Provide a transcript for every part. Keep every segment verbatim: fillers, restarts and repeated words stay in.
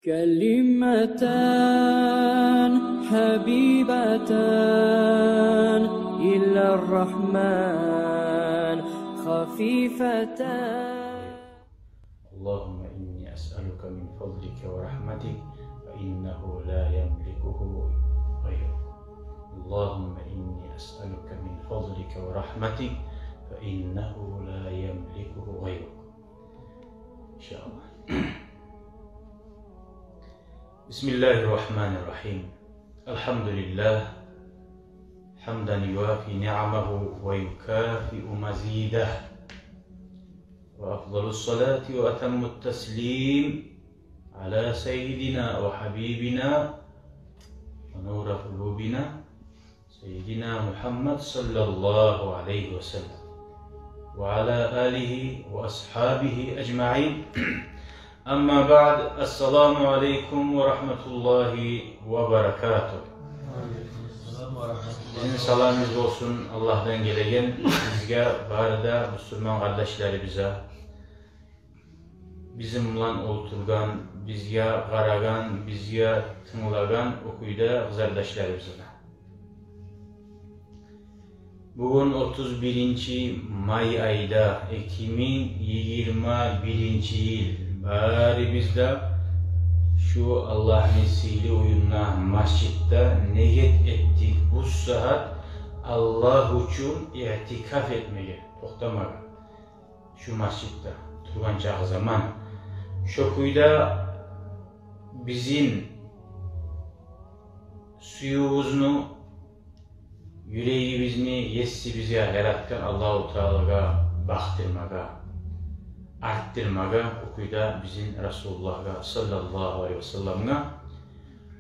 كلمتان حبيبتان إلى الرحمن خفيفتان. اللهم إني أسألك من فضلك ورحمتك فإنه لا يملكه غيرك. اللهم إني أسألك من فضلك ورحمتك فإنه لا يملكه غيرك. إن شاء الله. بسم الله الرحمن الرحيم. الحمد لله، حمدا يوافي نعمه ويكافئ مزيده، وأفضل الصلاة وأتم التسليم على سيدنا وحبيبنا ونور قلوبنا سيدنا محمد صلى الله عليه وسلم وعلى آله وأصحابه أجمعين. أما بعد، السلام عليكم ورحمة الله وبركاته. Бизин саламыбыз болсун Аллагьдан гелеген, бизге, бары да мусулман къардашларыбызгъа, бизин булан олтургъан, бизге къарагъан, бизге тынглагъан охуйда къызардашларыбызгъа. Бугюн отуз биринчи май айда, эки минг йигирма биринчи йыл. Барыбыз да шу Аллагьны сыйлы уьюнде, межитде негет этдик бу сагьат Аллагь учун иътикаф этмеге, токътамагъа. Шу межитде тургъан чакъы заман, шо кюйде бизин сюювюбюзню, юрегибизни Есибизге, яратгъан Аллагьу Таалагъа бакъдырмагъа, артдырмагъа, о кюйде бизин Расулуллагьгъа саллаллагьу алайгьи ва салламгъа.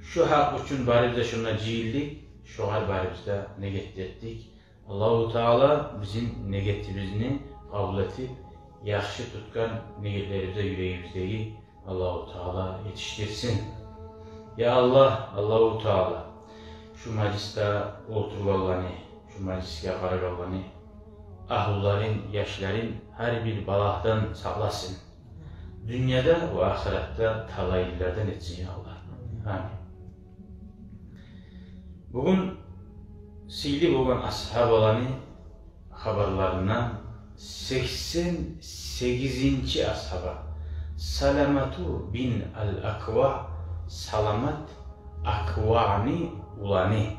Шо гьакъ учун барыбыз да шунда жыйылдыкъ, шогъар барыбыз да негет этдик. Аллагьу Таала бизин негетибизни къабул этип, яхшы тутгъан негетлерибизге юрегибиздеги Аллагьу Таала етишдирсин. Я Аллагь, Аллагьу Таала, шу межитде олтургъанланы, шу межитге къарагъанланы, агьлюлерин, яшларын гьар бир балагьдан сакъласын. Дюньяда ва ахыратда талайлылардан этсин, я Аллагь. Амин. Бугюн сыйлы болгъан асгьабаланы хабарларындан сексен сегизинчи асгьаба, Саламату бин ал-Аква, Саламат Акваны уланы.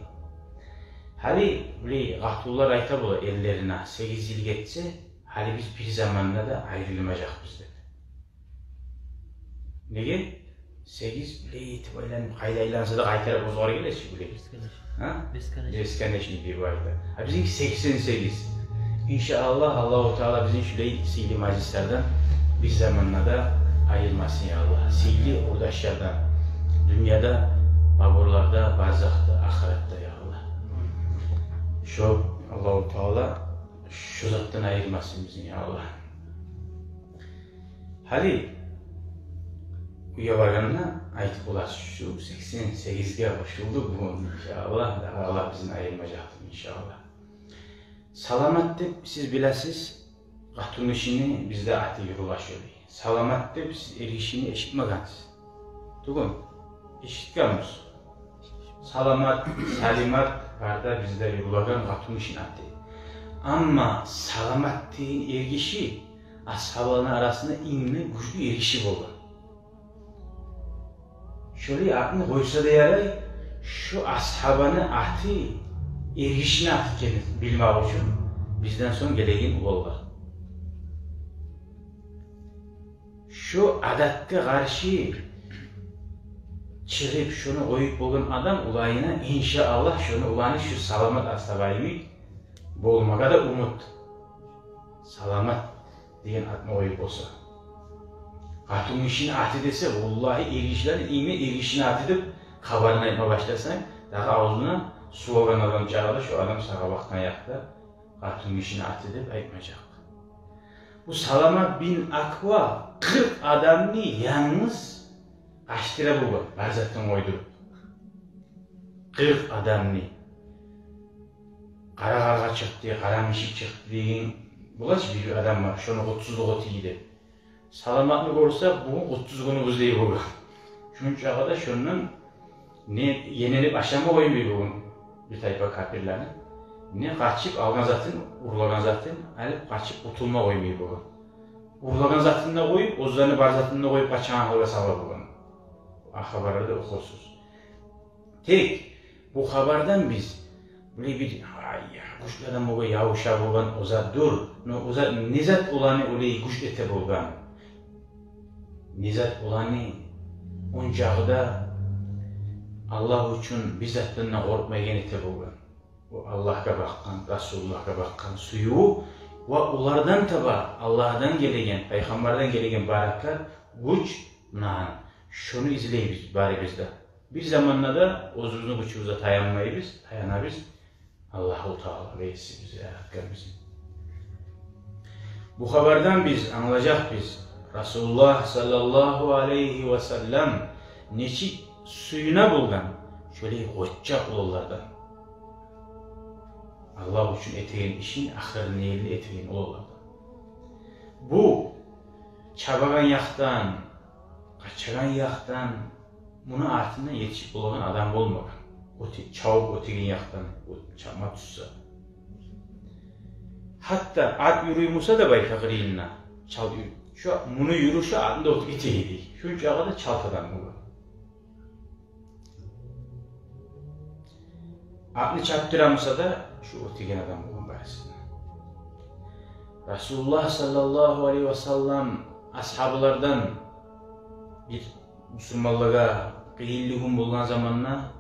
Гьали булай къатынлар айта бола эрлерине, сегиз йыл гетсе, гьали биз бир заманда да айрылмажакъбыз деп. Неге? Сегиз булай этип айланып, къайда айланса да къайтарып оьзюне геле чи булай. Бесконечно. Гьа? Бесконечно. Бесконечный деп айта. А бизинки сексен сегиз. Иншааллагь, Аллагьу Таала бизин шулай сыйлы межлислерден бир заманда да айырмасын, я Аллагь. Сыйлы къурдашлардан. Дюньяда, къабурларда, барзахда, ахыратда, я Аллагь. Шо Аллагьу Таала шо затдан айырмасын бизин, я Аллагь. Гьали уьйге баргъанда айтып боласыз, шу сексен сегизге къошулду бугюн, иншааллагь. Дагъы Аллагь бизин айырмажакъ, иншааллагь. Саламат деп сиз билесиз, къатынгишини бизде аты юрюле шолай. Саламат деп сиз эргишини эшитмегенсиз. Тюгюл, эшитгенбиз. Саламат, Салимат бар да бизде юрюлеген къатынгишини аты. Амма Саламат деген эргиши асгьабаланы арасында инг де гючлю эргиши болгъан. Шолай атны къойса да ярай, шу асгьабаны аты эргишини аты экенин билмек учун бизден сонг гелеген уланлар. Шу адатгъа къаршы чыгъып, шуну къоюп болгъан адам уланына, иншааллагь, шуну уланы шу Саламат асгьаба йимик болмагъа да умут. Саламат деген атны къоюп болса. Къатынгишини аты десе, валлагь, эргишилени, инг де эргишини аты деп хабарын айтма башласанг, дагъы авзуна сув алгъан адам чагъы да, шу адам сагъа бакъгъан якъда къатынгишини аты деп айтмажакъ. Бу Саламат бин Аква къыркъ адамны янгыз къачдыра болгъан, бар затын къойдуруп. Къыркъ адамны. Къара къаргъа чыкъды, къара мишик чыкъды деген бола чы, бир адам бар, шону къутсузлугъу тийди деп. Саламатны гёрсе, бугюн къутсуз гюню бизде болгъан. Шу Шунчагъа да шондан не енилип ашама къоймай бугюн бир тайпа капирлени, не къачып алгъан затын, урлагъан затын алып къачып къутулма къоймай бугюн. Урлагъан затын да къоюп, оьзлени бар затын да къоюп къачагъан гьалгъа сала бугюн. А хабарларда охурсуз. Тек бу хабардан биз булай бир, ай, гючлю адам болгъан, ябуша болгъан о зат дюр. Но о зат, не зат оланы олай гюч эте болгъан? Не зат оланы ончакъы да Аллагь учун бир затдан да къоркъмайгъан эте болгъан? О Аллагьгъа бакъгъан, Расулуллагьгъа бакъгъан сюювю ва олардан таба Аллагьдан гелеген, пайхаммардан гелеген баракат, гюч, мунагьан. Шону излейбиз барыбыз да. Бир заманда да оьзюбюзню гючюбюзге таянмайбыз, таянабыз Аллагьу Таала, Есибизге, яратгъаныбызгъа. Бу хабардан биз англажакъбыз, Расулуллагь саллаллагьу алайгьи ва саллам нечик сююне болгъан шолай къоччакъ уланлардан, Аллагь учун этеген ишин ахырына ерли этеген уланлардан. Бу чабагъан якъдан, къачагъан якъдан, муну артындан етишип болагъан адам болмагъан. Оьте-, чабып оьтеген якъдан, о чапма тюшсе. Гьатта ат юрюй буса да, бай, къырыйында чал юр-, шо муну юрюшю атны да оьтюп гете эди. Шунчагъа да чалт адам болгъан. Атны чапдыра буса да, шо оьтеген адам болгъан барысы да. Расулуллагь саллаллагьу алайгьи ва саллам асгьабалардан бир мусулманлагъа къыйынлы гюн болгъан заманда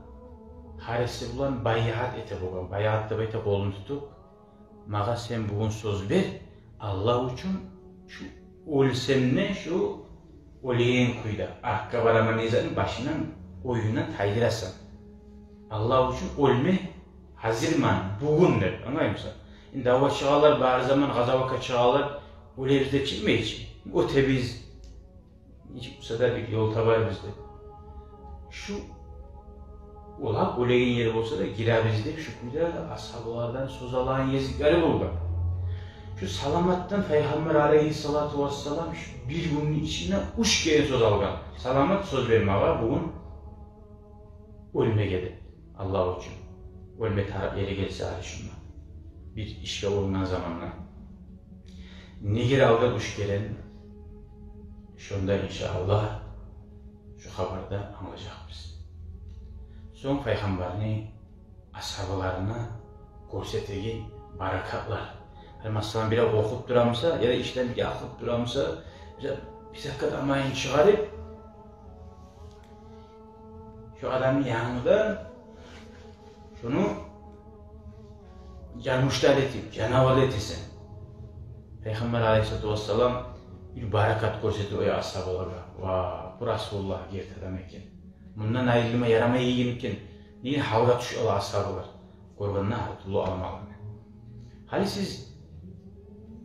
гьариси булан байъат эте болгъан. Байъат деп айта, къолун тутуп, магъа сен бугюн сёз бер, Аллагь учун, шу оьлсем де, шу оьлеген кюйде, артгъа бараман не затны башындан, оюндан тайдырасан. Аллагь учун оьлме гьазирмен бугюн деп, англаймысан? Энни давгъа чыгъалар, бары заман къазаватгъа чыгъалар, оьлебиз деп чыкъмай чы, оьтебиз. Нечик буса да бир ёл табарбыз деп. Шу олап оьлеген ери болса да гиребиз деп, шу кюйде асгьабалардан сёз алагъан гезиклери болгъан. Шу саламатдан Пайхаммар алайгьиссалату вассалам шу бир гюнню ичинде уьч керен сёз алгъан. Саламат, сёз бер магъа бугюн оьлмеге деп, Аллагь учун. Оьлме тарыкъ ери гелсе гьали шунда, бир ишге урунагъан заманда. Неге алгъан уьч керен, шонда, иншааллагь, шу хабарда англажакъбыз. Сонг Пайхаммарны асгьабаларына гёрсетеген баракатлар. Гьали, масала, бирев къоркъуп тура буса, яда ишден бир къоркъуп тура буса, бир, бир сакъат амайын чыгъарып, шо адамны янгыдан шону жанмуштар этип, жанавал этесен. Пайхаммар алайгьиссалату вассалам бир баракат гёрсетип къоя асгьабалагъа. Ва, бу Расулуллагь герти адам экен. Мундан айрылма ярамай экен. Неге гьалгъа тюшюп къала асгьабалар? Гёргенде гьар тюрлю амалны. Гьали сиз,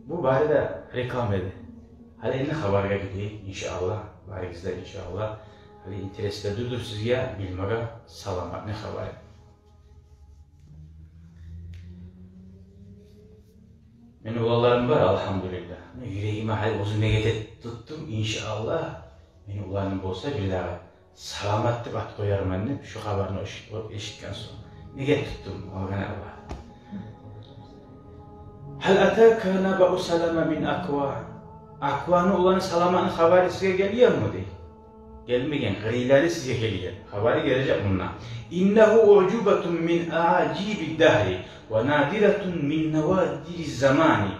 бу бары да реклама эди. Гьали энни хабаргъа гирейик, иншааллагь. Барыгъыз да, иншааллагь. Гьали интереслендирдир сизге билмеге саламатны хабары. Мени уланларым бар, алгьамдулиллагь. Муна юрегиме гьали оьзюм негет этип тутдум, иншааллагь, мени уланым болса, бир дагъы Саламат деп ат къоярман деп, шу хабарны эш-, эшитген сонг. Негет тутдум, алгъан Аллагь. Гьал атака набаъу Салама мин Аква? Акваны уланы Саламатны хабары сизге гелгенми дей. Гелмеген, къырыйлары сизге гелген. Хабары гележек мунда. Иннагьу уъжубатун мин ажиби дагьри ва надиратун мин навадири замани.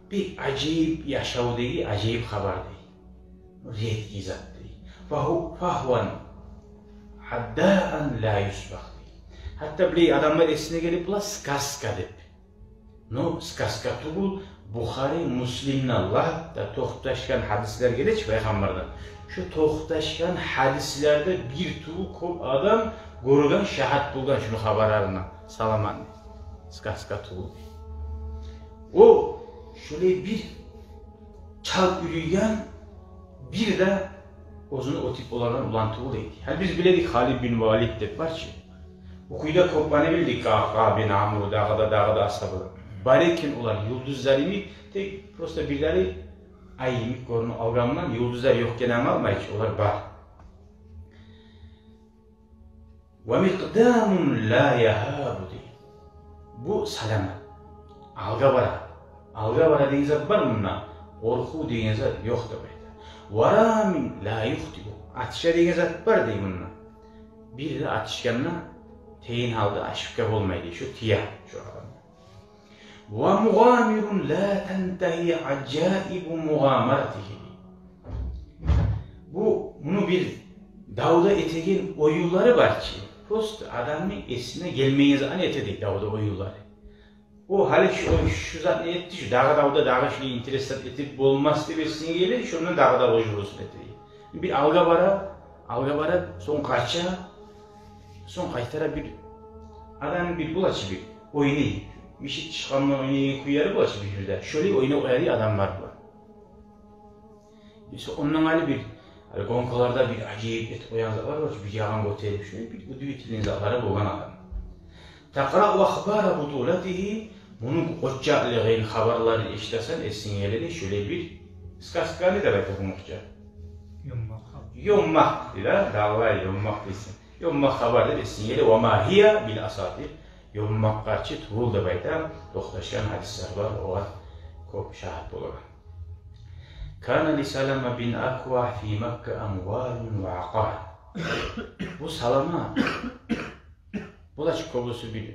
Бир ажайып яшавдагъы ажайып хабар дей. Редкий зат дей. Фагьу-, фагьван аддаан ла юсбагъ дей. Гьатта билей адамлар эсине гелип бола сказка деп. Но сказка тюгюл, Бухари, Муслимде лап да токъташгъан гьадислер геле чи Пайхаммардан. Шу токъташгъан гьадислерде бир тюгюл кёп адам гёрген, шагьат болгъан шуну хабарларына, Саламатны. Сказка тюгюл. О шулай бир чалт юрюйген, бир де оьзюню оьтюп болагъан улан тюгюл эди. Гьали биз биледик Халид бин Валид деп бар чы. Бу кюйде кёплени билдик, Къаъкъаъ бин Амру, дагъы да, дагъы да асгьабалар. Бар экен олар, юлдузлар йимик, тек просто бирлери ай йимик гёрюнюп къалгъандан, юлдузлар ёкъ экенин англатмай чы, олар бар. «Ва микъдамун ла ягьабу», — дей. Бу саламат. Алгъа бара. Алгъа бара деген зат бар мунда. Къоркъув деген зат ёкъ деп айта. «Ва рамин ла юхтиу». Атыша деген зат бар дей мунда. Бир де атышгъанда тейин гьалда ашыкъгъа болмай дей. Шо тие, шо адам. «Ва мугъамирун ла тантагьи ажаибу мугъамаратигьи». Бу, муну бир давда этеген оюнлары бар чы. Просто адамны эсине гелмеген затны эте дей давда оюнлары. О гьали шу, о шу затны этди, шу дагъы давда дагъы шулай интерес зат этип болмас деп эсине геле, шондан дагъы да ожурусун эте дей. Бир алгъа бара, алгъа бара, сонг къача, сонг къайтара бир адам бир бола чы бир ойнай. Мишик чычкъандан ойнайгъан кюйлери бола чы бир-бирде. Шолай ойнап къоя дей адамлар бар. Мисал, ондан гьали бир, гьали гонкаларда бир ажайып этип къоягъан затлар бар чы, бир ягъын гётерип, шолай бир удивительный затлары болгъан адам. «Такърау ахбара бутулатигьи», муну къоччакълыгъын, хабарларын эшитесен, эсинге геле дей шолай бир сказка, не деп айта къумукъча? Ёммакъ хабар. Ёммакъ дей да, давай, ёммакъ дейсен. Ёммакъ хабар деп эсинге геле. «Ва ма гьия бил асатир». Ёммакъ къарчы тюгюл деп айта, токъташгъан гьадислер бар, огъар кёп шагьат болагъан. «Кана ли Салама бин Аква фи Макка амвалун ва акъар». Бу Салама, бола чы кёбюсю бир,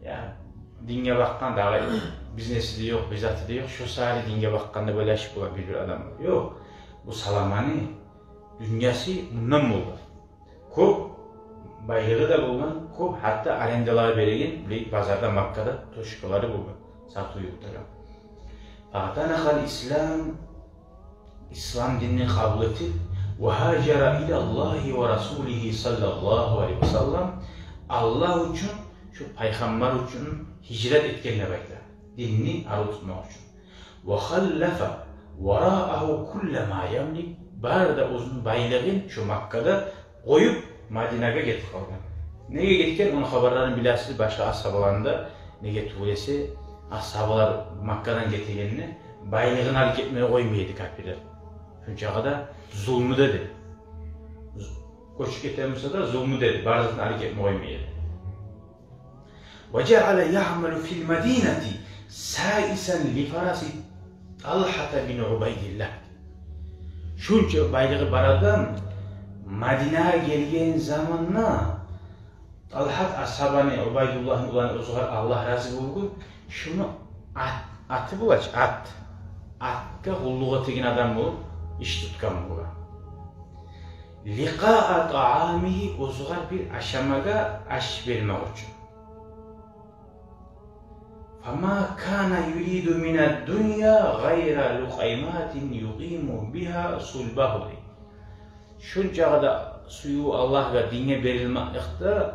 я, динге бакъгъан, дагъы бизнеси де ёкъ, бир заты да ёкъ, шо саялы динге бакъгъан деп ойлашып бола бир-бир адамлар. Ёкъ, бу Саламаны дюньясы мундан болгъан. Кёп байлыгъы да болгъан, кёп гьатта арендалагъа береген, билей, базарда, Маккада точкалары болгъан, сатыв юрютеген. «Фагьтанакъал ислам», ислам динни къабул этип, «ва гьажара илаллагьи ва расулигьи саллаллагьу алайгьи ва саллам», Аллагь учун, шу пайхаммар учун гьижрат этген деп айта, динни арив тутмакъ учун. «Ва халлафа вараагьу кулла ма ямлик», бары да оьзюню байлыгъын шу Маккада къоюп, Мадинагъа гетип къалгъан. Неге гетген, ону хабарларын билесиз, башгъа асгьабаланы да. Неге тюгюл эсе, асгьабалар Маккадан гетегенде, байлыгъын алып гетмеге къоймай эди капирлер. Шунчагъа да зулму деди. З-, гёчюп гетемисе де, зулму деди, бары затын алып гетмеге къоймай эди. «Ва жаала ягьмалу фил мадинати саисан ли фараси Талхата бин Убайдиллагь». Шунча байлыгъы бар адам Мадинагъа гелген заманда Талхат асгьабаны, Убайдуллагьны уланы, оьзюгер Аллагь рази болгъур, шуну ат, аты бола чы, ат, атгъа къуллукъ этеген адам болуп иш тутгъан бола. «Ликъаа таамигьи», оьзюгер бир ашамагъа аш бермек учун. «Фама кана юриду минад дунья гъайра лукъайматин юкъиму бигьа сулбагьу», дей. Шунчагъа да сююв Аллагьгъа, динге берилмекликде,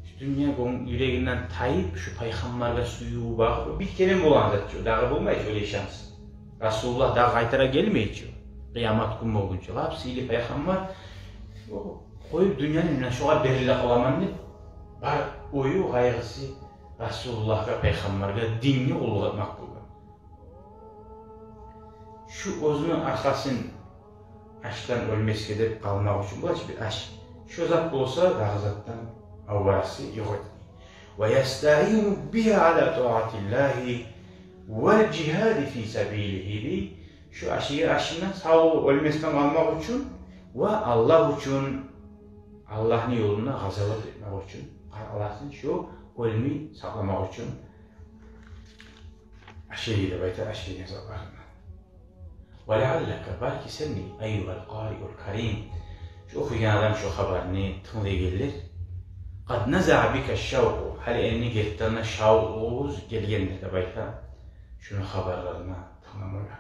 шу дюнья гён-, юрегинден тайып, шу пайхаммаргъа сююв багъып, бир керен болгъан зат чы, дагъы болмай чы олай шанс. Расулуллагь дагъы къайтара гелмей чи, къыямат гюн болгъунча. Лап сыйлы пайхаммар, о, къоюп дюньяны, муна шогъар бериле къаламан деп, бар ою, къайгъысы Расулуллагьгъа, пайхаммаргъа, динге къуллукъ этмек болгъан. Шу оьзюню аркъасын ашдан оьлмесге деп къалмакъ учун бола чы бир аш. Шо зат болса, дагъы затдан аварасы ёкъ эди. «Ва ястаину бигьа ала таатиллагьи вал жигьади фи сабилигьи», дей. Шу ашайгъан ашындан сав оьлмесден къалмакъ учун ва Аллагь учун, Аллагьны ёлунда къазават этмек учун, Аллагьны шу оьлмей сакъламакъ учун ашай деп айта, ашайгъан затларындан. «Ва лааллака», балки сен, дей, «айюгьал къариул карим», шу охуйгъан адам, шу хабарны тынглагъанлар, «къад назаа бика шшавкъу», гьали энни гертиден де шавкъ оьзю гелгендир деп айта, шуну хабарларына тынгламагъа.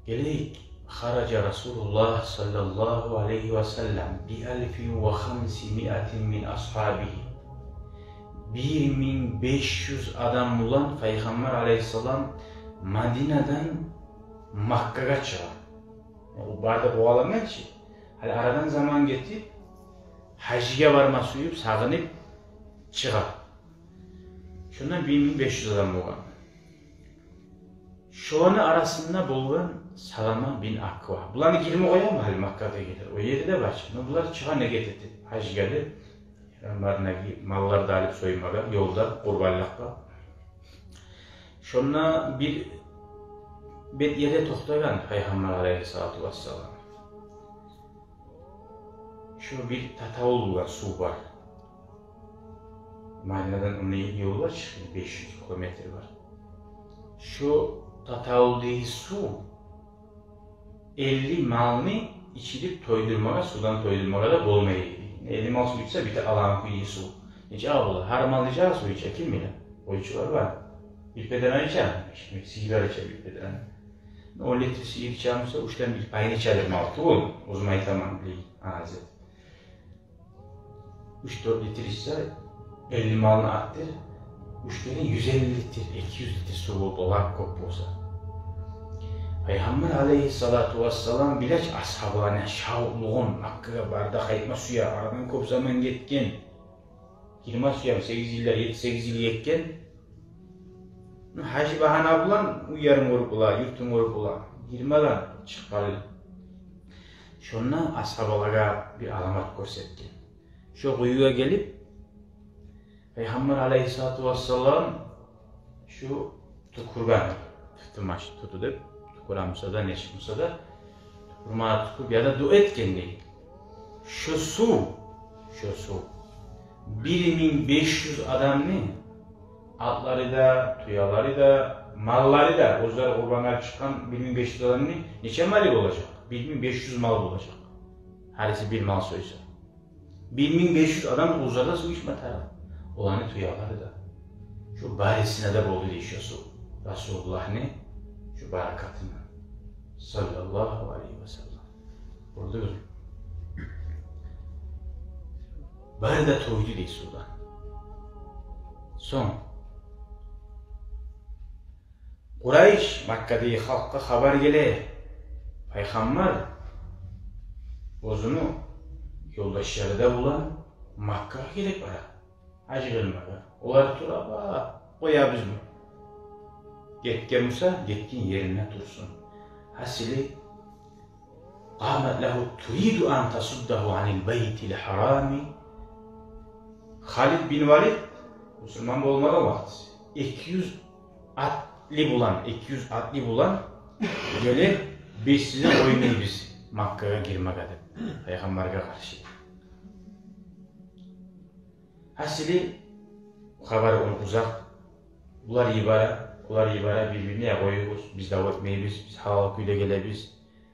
Гелейик, «хаража Расулуллагь саллаллагьу алайгьи ва саллам би алфин ва хамсимиатин мин асгьабигьи». Бир минг беш юз адам булан Пайхаммар алайгьиссалам Мадинадан Маккагъа чыгъа. О бары да къувалангъан чы. Гьали арадан заман гетип, гьажгъа барма сююп, сагъынып чыгъа. Шонда бир минг беш юз адам болгъан. Шоланы арасында болгъан Салама бин Аква. Буланы гирме къоямы гьали Маккадагъылар? О ерде бар чы. Но булар чыгъа ният этип, гьажгъа деп, Пайхаммарны маллар да алып соймагъа, ёлда къурбанлыкъгъа. Шонда бир, бир ерде токътагъан Пайхаммар алайгьиссалату вассалам. Шо бир татавул болгъан сув бар. Мадинадан онда ёл бар, чы, беш юз километр бар. Шо татавулдагъы сув элли малны ичирип тойдурмагъа, сувдан тойдурмагъа да болмай эди. Элли мал сув ичсе, бите алагъан кюйдеги сув. Нече бола? Гьар мал нече сув иче, ким биле? Къойчулар бар. Бир бедраны иче, сыйырлар иче бир бедраны. Он литр сыйыр иче буса, уьчден бир пайын ичедир мал тюгюл, оьзюм айтаман, билей, аз эт. Уьч-дёрт литр ичсе, элли малны артдыр, уьч керен юз элли литр, эки юз литр сув болуп, олар кёп болса. Пайхаммар алайгьиссалату вассалам биле чи асгьабаланы шавлугъун, Маккагъа барды да къайтма сюе, арадан кёп заман гетген. Гирме сюе, сегиз йыллар, етти-сегиз йыл гетген. Гьажи багьана булан уьйлерин гёрюп бола, юртун гёрюп бола. Гирме лан чыкъгъанлы. Шонда асгьабалагъа бир аламат гёрсетген. Шо къуюгъа гелип, Пайхаммар алайгьиссалату вассалам шу тюкюрген, тыптымаш туту деп, тюкюре буса да, нечик буса да, тюкюрме тюкюрюп, яда дуа этген дей. Шо сув, шо сув бир минг беш юз адамны, атлары да, тюелери де, маллары да, оьзлери къурбангъа чыкъгъан бир минг беш юз адамны нече малы болажакъ? Бир минг беш юз мал болажакъ. Гьариси бир мал сойса. Бир минг беш юз адам оьзлер де сув ичме тарыкъ. Оланы тюелери де. Шо барисине де болду дей шо сув. Расулуллагьны шо баракатындан. Саллаллагьу алайгьи ва саллам. Гёрдюгюзмю? Бары да тойду дей сувдан. Сонг Къурайш, Маккадагъы халкъгъа хабар геле. Пайхаммар оьзюню ёлдашлары да булан Маккагъа гелип бара. Гьаж къылмагъа. Олар тура, къоябызмы? Гетген буса, гетген еринде турсун. Гьасили, قامت له تريد أن تصده عن البيت الحرام. Халид бин Валид, мусулман болмагъан вакътиси, эки юз атлы булан, эки юз атлы булан геле, биз сизин къоймайбыз Маккагъа гирмеге деп, Пайхаммаргъа къаршы. Гьасили, хабар ону узакъ. Булар йибере, булар йибере бир-бирине: «Я, къоюгъуз, биз дав этмейбиз, биз гьалал кюйде гелебиз.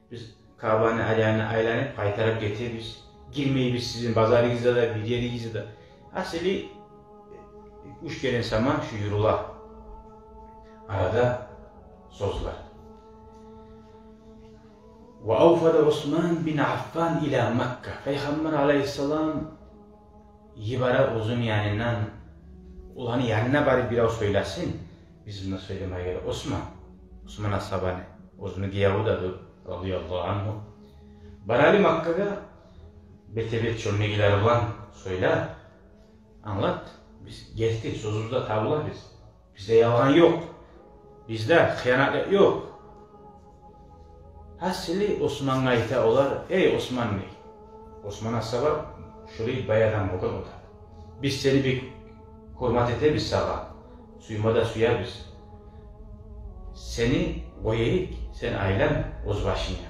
Биз Каабаны айлана-, айланып, къайтарып гетебиз. Гирмейбиз сизин базарыгъызгъа да, бир еригизге де». Гьасили, уьч керен сама шу юрюле. Арада сёзлер. وأوفد عثمان بن عفان إلى مكة. Пайхаммар алайгьиссалам йибере оьзюню янындан, оланы янына барып бирев сёйлесин. Биз мунда сёйлемеге герек. Осман, Осман асгьабаны, оьзюню гиеви де дюр, радияллагьу ангьу. Баралы Маккагъа, бетге-бет шондагъылар булан сёйле, англат. Биз герти, сёзюбюзде табылабыз. Бизде ялгъан ёкъ. Бизде хыянатлыкъ ёкъ. Гьасили, Османгъа айта олар: «Эй, Осман, – дей. – Осман асгьаба шулай бай адам болгъан о да. Биз сени бек гьюрмет этебиз сагъа. Сюйме де сюебиз. Сени къояйыкъ, сен айлан оьз башынга».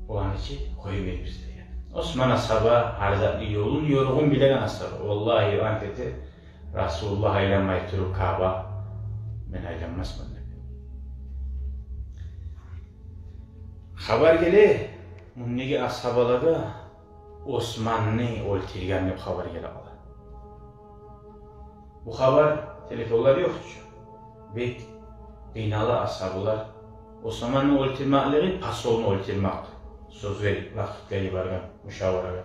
Оланы чы къоймайбыз деген. Осман асгьаба гьар затны ёлун-ёрюгъюн билеген асгьаба. Валлагьи, ант эте, Расулуллагь айланмай туруп Кааба, мен айланмасман деп. Хабар геле, мундагъы асгьабалагъа Османны оьлтюрген деп хабар геле къала. Бу хабар, телефонлар ёкъ чу. Бек къыйнала асгьабалар. Османны оьлтюрмеклиги посолну оьлтюрмек. Сёз берип, вакътиге йиберген, мушаварагъа.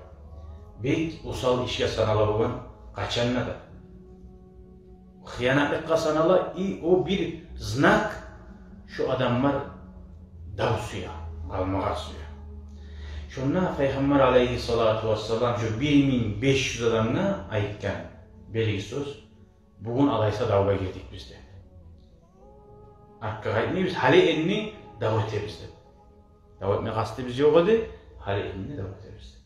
Бек осал ишге санала болгъан къачан да. Хыянатлыкъгъа санала, и о бир знак, шо адамлар дав сюе, къалмагъа сюе. Шонда Пайхаммар алайгьиссалату вассалам шо бир минг беш юз адамгъа айтгъан берги сёз: «Бугюн алайса давгъа гирдик биз», – деп. Артгъа къайтмайбыз, гьали энни дав этебиз деп. Дав этме къастыбыз ёкъ эди, гьали энни дав этебиз деп.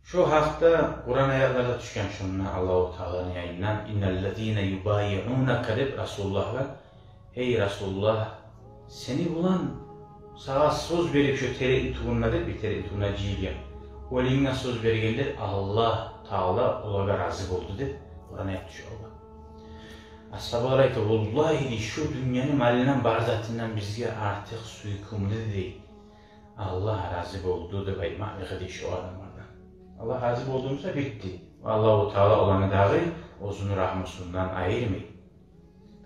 Шо гьакъда Къуран аятлар да тюшген шонда Аллагьу Тааланы янындан: «Инналлазина юбайиунака», — деп Расулуллагьгъа: «Гьей Расулуллагь, сени булан сагъа сёз берип шо терекни тюбюнде, — деп, бир терекни тюбюнде жыйылгъан, — оларынга сёз бергенлер, Аллагь Таала олагъа рази болду», — деп Къуран аят тюше олар. Асгьабалар айта: «Валлагьи, — дей, — шо дюньяны малындан, бар затындан бизге артыкъ сюйкюмлю, — дей, — Аллагь рази болду деп айтмакълыкъ эди шо адамлардан. Аллагь рази болду буса, битди. Аллагьу Таала оланы дагъы оьзюню рагьмусундан айырмай».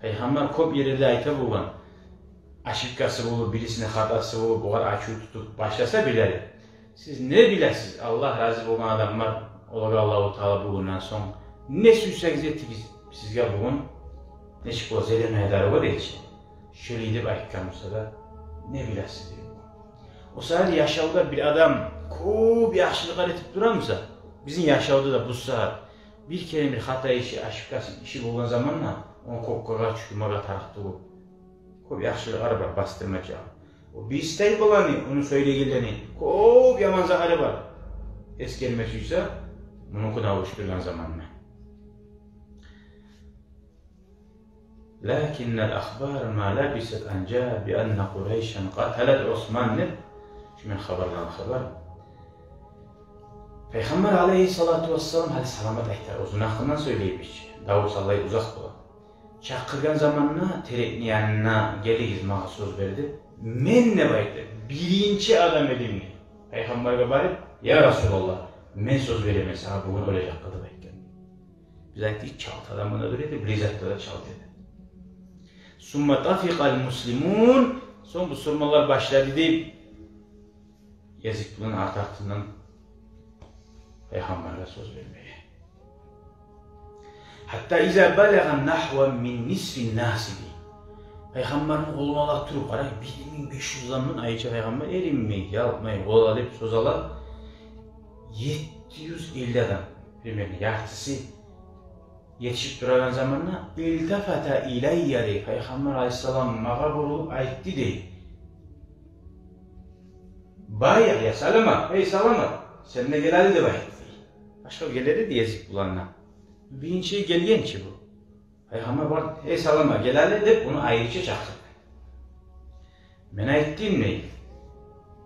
Пайхаммар кёп ерлерде айта болгъан, ошибкасы болуп, бирисине хатасы болуп, огъар ачув тутуп башласа, билели: «Сиз не билесиз, Аллагь рази болгъан адамлар, олагъа Аллагьу Таала бугюнден сонг не сюйсегиз этигиз, сизге бугюн нечик бола, зелемеге дарыгъа», — дейчи. Шолай деп айтгъан буса да, не билесиз деп. О саялы яшавда бир адам кёп яхшылыкълар этип тура буса, бизин яшавда да бу сагьат бир керен бир хата иши, ошибкасы иши болгъан заманда, ону кёкге къачырмагъа тарыкъ тюгюл. Кёп яхшылыкълар бар, бастырмача. О бириси тайпаланы, ону сёйлегенлени, кёп яман затлары бар. Эсгерме сюйсе, мунукюн авуштургъан заманда. «Лакиннал ахбар ма лабисат ан жаат би анна Къурайшан къаталат Усман», — деп, шу мен хабарланы хабар. Пайхаммар алайгьиссалату вассалам, гьали саламат айтар, оьзюню гьакъындан сёйлейбиз чи, давус алай узакъ бола. Чакъыргъан заманда терекни янына: «Гелигиз, магъа сёз бер», — деп, мен де, бу айта, биринчи адам эдим, дей, пайхаммаргъа барып: «Я Расулаллагь, мен сёз беремен сагъа бугюн оьлежекге», — деп айтгъан. Биз айтдыкъ, чалт адам мунда дюр эди, бир затда да чалт эди. «Сумма тафикъал муслимун», сонг бусурманлар башлады, дей, гезик булан арт-артындан пайхаммаргъа сёз бермеге. «Гьатта иза балагъа нагьва мин нисфин наси», — дей. Пайхаммарны къолун ала туруп, къара, бир минг беш юз адамдан айрыча пайхаммар эринмей, ялкъмай, къол алып сёз ала. Етти юз элли адам, примерно яртысы етишип турагъан заманда, «илтафата илайя», — дей, пайхаммар алайгьиссалам магъа бурулуп айтды, дей: «Байя, я Салама, эй Салама, сен де гел гьали», — деп айтды, дей. Башгъа гелер эди гезик булан да. Биринчи гелген чи бу. Пайхаммар бар: «Эй Салама, гел гьали», — деп, ону айрыча чакъырды. Мен айтдым, дей: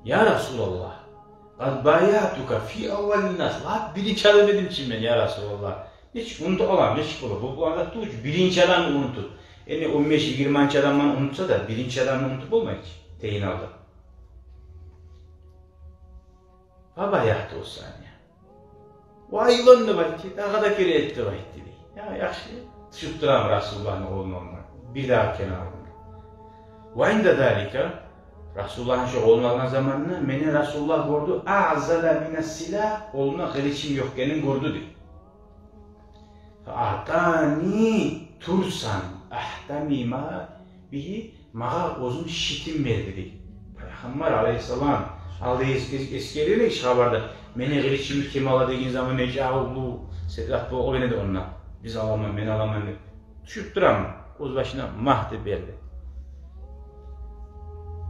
«Я Расулаллагь, къад баяътука фи аввалин нас, лап биринчи адам эдим чи мен, я Расулаллагь. Нечик унутуп аламан, нечик бола? Бу булан да тюгюл чю, биринчи адамны унутуп. Энни он беш, йигирманчы адамны унутса да, биринчи адамны унутуп болмай чы, тейин алда». «Фа баяъту сания». «Ва айдан», — деп айтды, дагъы да керен этди деп айтды, дей. Я, яхшы, тюшюп тураман Расулуллагьны къолун алма, бирдагъы керен алдым. «Ва инда залика», Расулуллагьны шо къолун алгъан заманда мени Расулуллагь гёрдю, «агъзала мина силагь», къолумда къылычым ёкъ экенин гёрдю, дей. «Фа аътани турсан агьтами бигьи», магъа оьзюню щитин берди, дей. Пайхаммар алайгьиссалам, алда эс-, эс-, эсгериле чи хабарда, мени къылычымны ким ала деген заман, нече уллу секрет болгъан эди онда. «Биз аламан, мен аламан», — деп. Тюшюп тураман, оьз башына магь деп берди.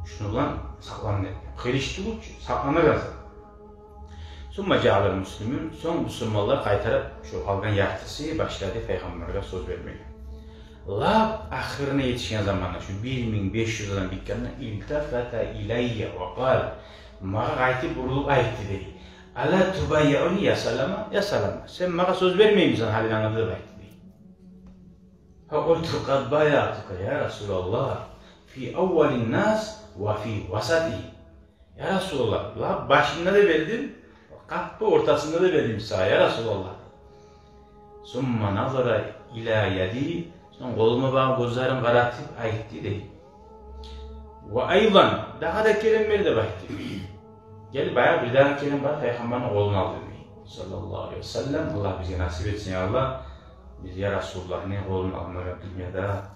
Шуну булан сакълан деп. Къылыч тюгюл чю, сакъланагъан зат. «Сумма жаъалал муслимун», сонг бусурманлар къайтарып, шо къалгъан яртысы башлады пайхаммаргъа сёз бермеге. Лап ахырына етишген заманда, шо бир минг беш юз адам битгенде, «илтафата илайя ва къал», магъа къайтып бурулуп айтды, дей: «Ала тубайиъуни, я Салама, я Салама, сен магъа сёз бермеймисен гьали дагъы?» — деп айтды, дей. «Фа къулту къад баяътука, я Расулаллагь, фи аввалин нас ва фи васатигьи». «Я Расулаллагь, лап башында да бердим, къаппы ортасында да бердим сагъа, я Расулаллагь». «Сумма назара ила яди», сонг къолума багъып гёзлерин къаратып айтды, дей: «Ва айдан», дагъы да керен бер деп айтды. Гелип баягъы бирдагъы керен барып пайхаммарны къолун алды, дей. Саллаллагьу алайгьи ва саллам. Аллагь бизге насип этсин, я Аллагь, бизге Расулуллагьны къолун алмагъа дюньяда,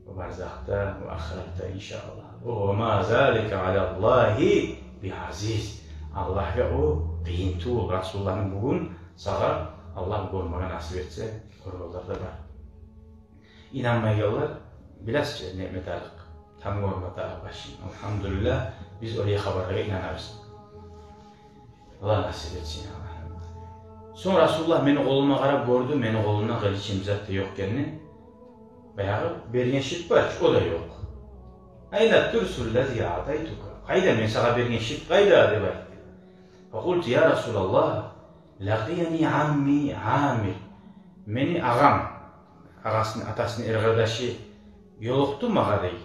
барзахда ва ахыратда, иншааллагь. Ва ма залика алаллагьи би азиз. Аллагьгъа о къыйын тюгюл. Расулуллагьны бугюн сагъа Аллагь гёрмеге насип этсе, гёрюп олар да бар. Инанмайгъанлар, билесиз чи, не этме тарыкъ, тамгъа урма тарыкъ башын. Альгьамдулиллагь, биз олай хабарлагъа инанабыз. Аллагь насип этсин, я Аллагь. Сонг Расулуллагь мени къолума къарап гёрдю, мени къолумда къылычым, зат да ёкъ экенни. Баягъы берген шип бар чы, о да ёкъ. «Айна турсул лази атайтука? Къайда мен сагъа берген шип, къайда?» — деп айтды. Факъулту: «Я Расулаллагь, лакъияни амми Амир». Мени агъам, агъасыны, атасыны эркъардашы ёлукъду магъа, дей.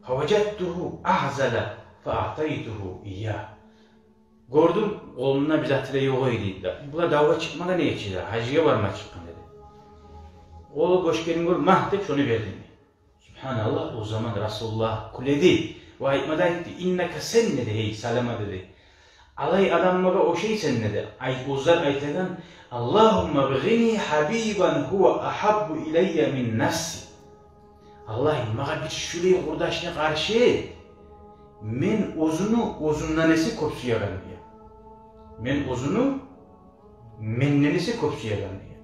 «Фаважадтугьу агъзала фаатайтугьу ийя». Гёрдюм, къолунда бир заты да ёкъ эди. «Булай давгъа чыкъмагъан эди чи де, гьажгъа барма чыкъгъан эди. Къолу бош экенин гёрюп, магь деп, шону бердим». Субгьаналлагь, о заман Расулуллагь кюледи ва айтма да айтды: «Иннака, сен, — деди, — гьей Салама, — деди, — алай адамлагъа ошайсан, — деди, — ай, оьзлер айтагъан: „Аллагьумма абгъини гьабибан гьува агьаббу илаййа мин нафси“. Аллагь, магъа бир шулай къурдашны къаршы эт, мен оьзюню оьзюмден эсе кёп сюеген, — деген. — Мен оьзюню менден эсе кёп сюеген», — деген.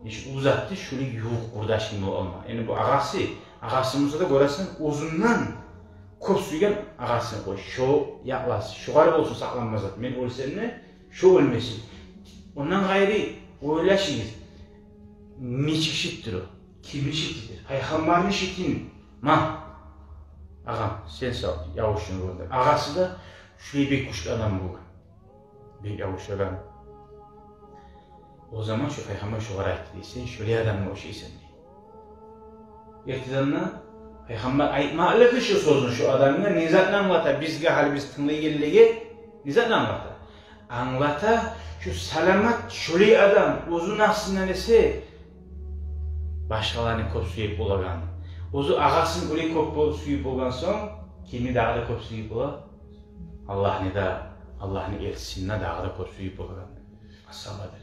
Иш, о затны шулай ювукъ къурдашынг болуп алма. Яни бу агъасы, агъасы буса да, гёресен, оьзюнден кёп сюеген агъасын къой. Шо якъласын, шогъар болсун сакъланма зат. Мен оьлсем де, шо оьлмесин. Ондан къайры ойлашыгъыз, нечик шитдир о? Кимни шитидир? Пайхаммарны шитин. Ма, агъам, сен сав, ябушуну гёндер. Агъасы да шулай бек гючлю адам болгъан. Бек ябушагъан. О заман шо пайхаммар шогъар айтды дей: «Сен шолай адамгъа ошайсан», — дей. Эртеден де пайхаммар айтмакълыгъы шо сёзню шо адамгъа не затны англата, бизге, гьали биз тынглайгъанлагъа не затны англата? Англата, шо Саламат шолай адам, оьзю нафсындан эсе башгъаланы кёп сююп болагъан. Оьзю агъасын олай кёп бол-, сююп болгъан сонг, кимни дагъы да кёп сююп бола? Аллагьны да, Аллагьны элчисин де дагъы да кёп сююп болагъан асгьабадыр.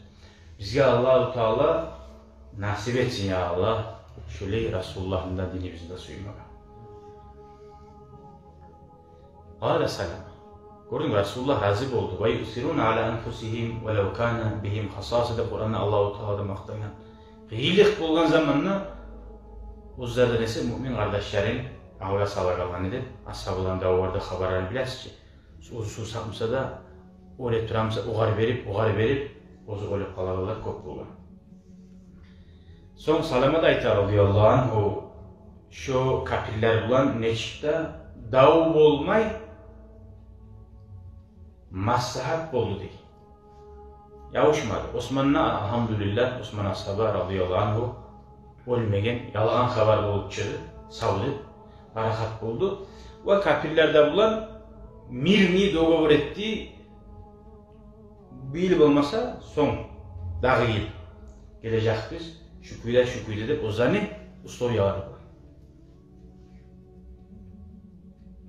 Бизге Аллагьу Таала насип этсин, я Аллагь, шолай Расулуллагьны да, динибизни де сюймеге. Къала Салама. Гёрдюнгмю, Расулуллагь рази болду. «Ва юъсируна ала анфусигьим ва лав кана бигьим хасаса», — деп Къуранда Аллагьу Таала да макътагъан. Къыйынлыкъ болгъан заманда оьзлерден эсе муъмин къардашларын алгъа салагъанланы деп, асгьабаланы да о ерде хабарларын билесиз чи. Оьзю сувсап буса да, оьле тура буса, огъар берип, огъар берип, оьзю оьлюп къалагъанлар кёп болгъан. Сонг Салама да айта, радияллагьу ангьу, шо капирлер булан нечик де дав болмай, маслагьат болду дей. Ябушмады. Осман да, альгьамдулиллагь, Осман асгьаба, радияллагьу ангьу, оьлмеген, ялагъан хабар болуп чыгъып, савлуп, парахат болду. Ва капирлер де булан мирный договор этди. Бу йыл болмаса, сонг, дагъы йыл гележекбиз, шу кюйде, шу кюйде деп, оьзлени условиялары бар.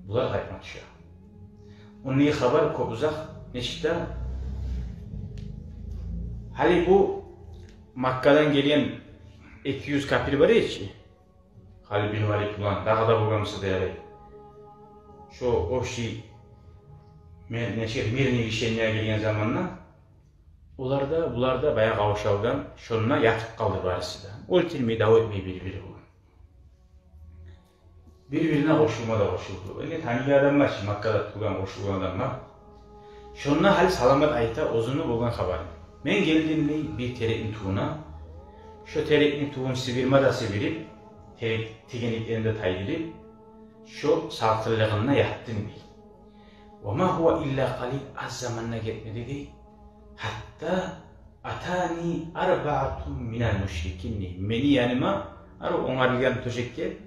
Булар къайтма тюше. Онда хабар кёп узакъ, нечик де, гьали бу Маккадан гелген эки юз капир бар эди чи, Халид бин Валид булан, дагъы да болгъан буса да ярай. Шо общий, мен-, нече, мирный решениеге гелген заманда, олар да, булар да баягъы къавшалгъан, шонда ятып къалды барысы да. Оьлтюрмей, дав этмей бир-бири булан. Бир-бирине къошулма да къошулду. Энни таныгъан адамлар чы, Маккада тувгъан, къошулгъан адамлар. Шонда гьали Саламат айта оьзюню болгъан хабарын. Мен гелдим дей бир терекни тюбюне. Шо терекни тюбюн сибирме де сибирип, терек тиген иплени де тайдырып, шо салкъынлыгъында ятдым дей. Ва ма гьува илла къалил, аз заман да гетмеди дей. Гьатта атани арбаатун минал мушрикин дей. Мени яныма, арив онгарылгъан тёшекге,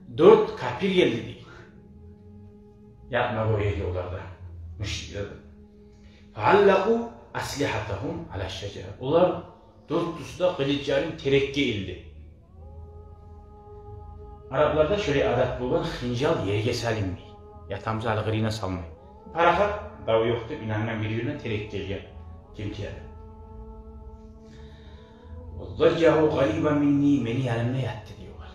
дёрт капир гелди дей. Ятмагъа о ерде олар да, мушриклер де. Фааллакъу аслигьатагьум ала шажара. Олар дёртюсю де къылычларын терекге илди. Арапларда шолай адат болгъан, хынжал ерге салынмай. Ятамыз гьали къырыйына салмай. Парахат, дав ёкъ деп инангъан бир-бирине терек гелген, ким тиеди. Ва зажжагьу къарибан минни, мени янымда ятды дей олар.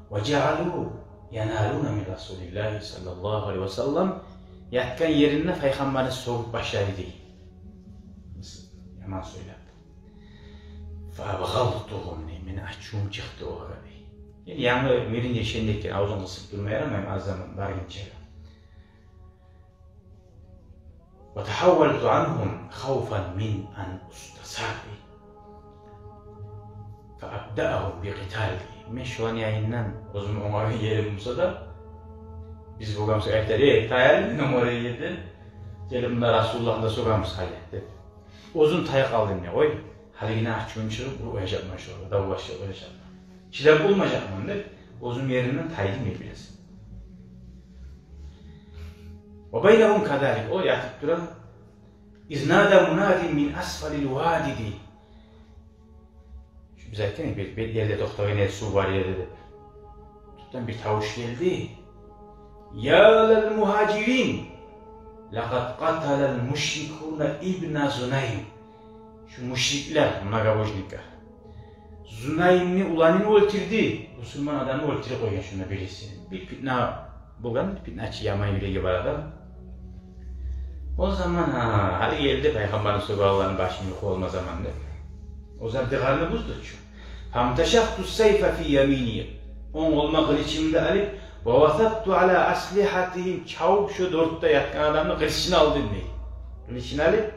Ва жаалу яналуна мин Расулиллагьи саллаллагьу алайгьи ва саллам, ятгъан еринде Пайхаммарны сёгюп башлады дей. Яман сёйлеп. فأبغضتهم, дей, мени ачувум чыкъды огъар, дей. Яни янгы мирин ешендекен, авзун къысып турма ярамаймы аз заман баргъынча. وتحولت عنهم خوفا من أن أستعصي فأبدأهم بقتال, дей. Мен шоланы янындан, оьзюм онгъаргъан ерим буса да, биз болгъан буса айтар: «Эй, тая, мен онгъаргъан ерден, гел мунда Расулуллагьны да сёгебиз гьали», — деп. Оьзюм тая къалдым, дей, къой. Гьалиги ачувум чыгъып, урушажакъман шолагъа, дав башлажакъман. Чыдап болмажакъман деп, оьзюм еримден тайдым, дей, бираз. وبينهم كذلك, о ятып тура. إذ نادى مناد من أسفل الوادي, дей. Шу биз айтгъан бир, бир ерде токътагъан ер, сув бар ерде деп. Тюпден бир тавуш гелди: «يا للمهاجرين لقد قتل المشركون ابن زنيم». Шу мушриклер, многобожниклер, Зунаймны уланын оьлтюрдю. Бусурман адамны оьлтюрюп къойгъан шунда бириси. Бир питна болгъан, питначы, яман юреги бар адам. О заман, гьа, гьали гелди пайхаммарны сёгегенлени башын юху алма заман деп. О заман дыгъарны бузду чу. فامتشقت السيف في يميني. Онг къолума къылычымны да алып, ووثبت على أسلحتهم, чавуп шо дёрт де ятгъан адамны къылычын алдым, дей. Къылычын алып,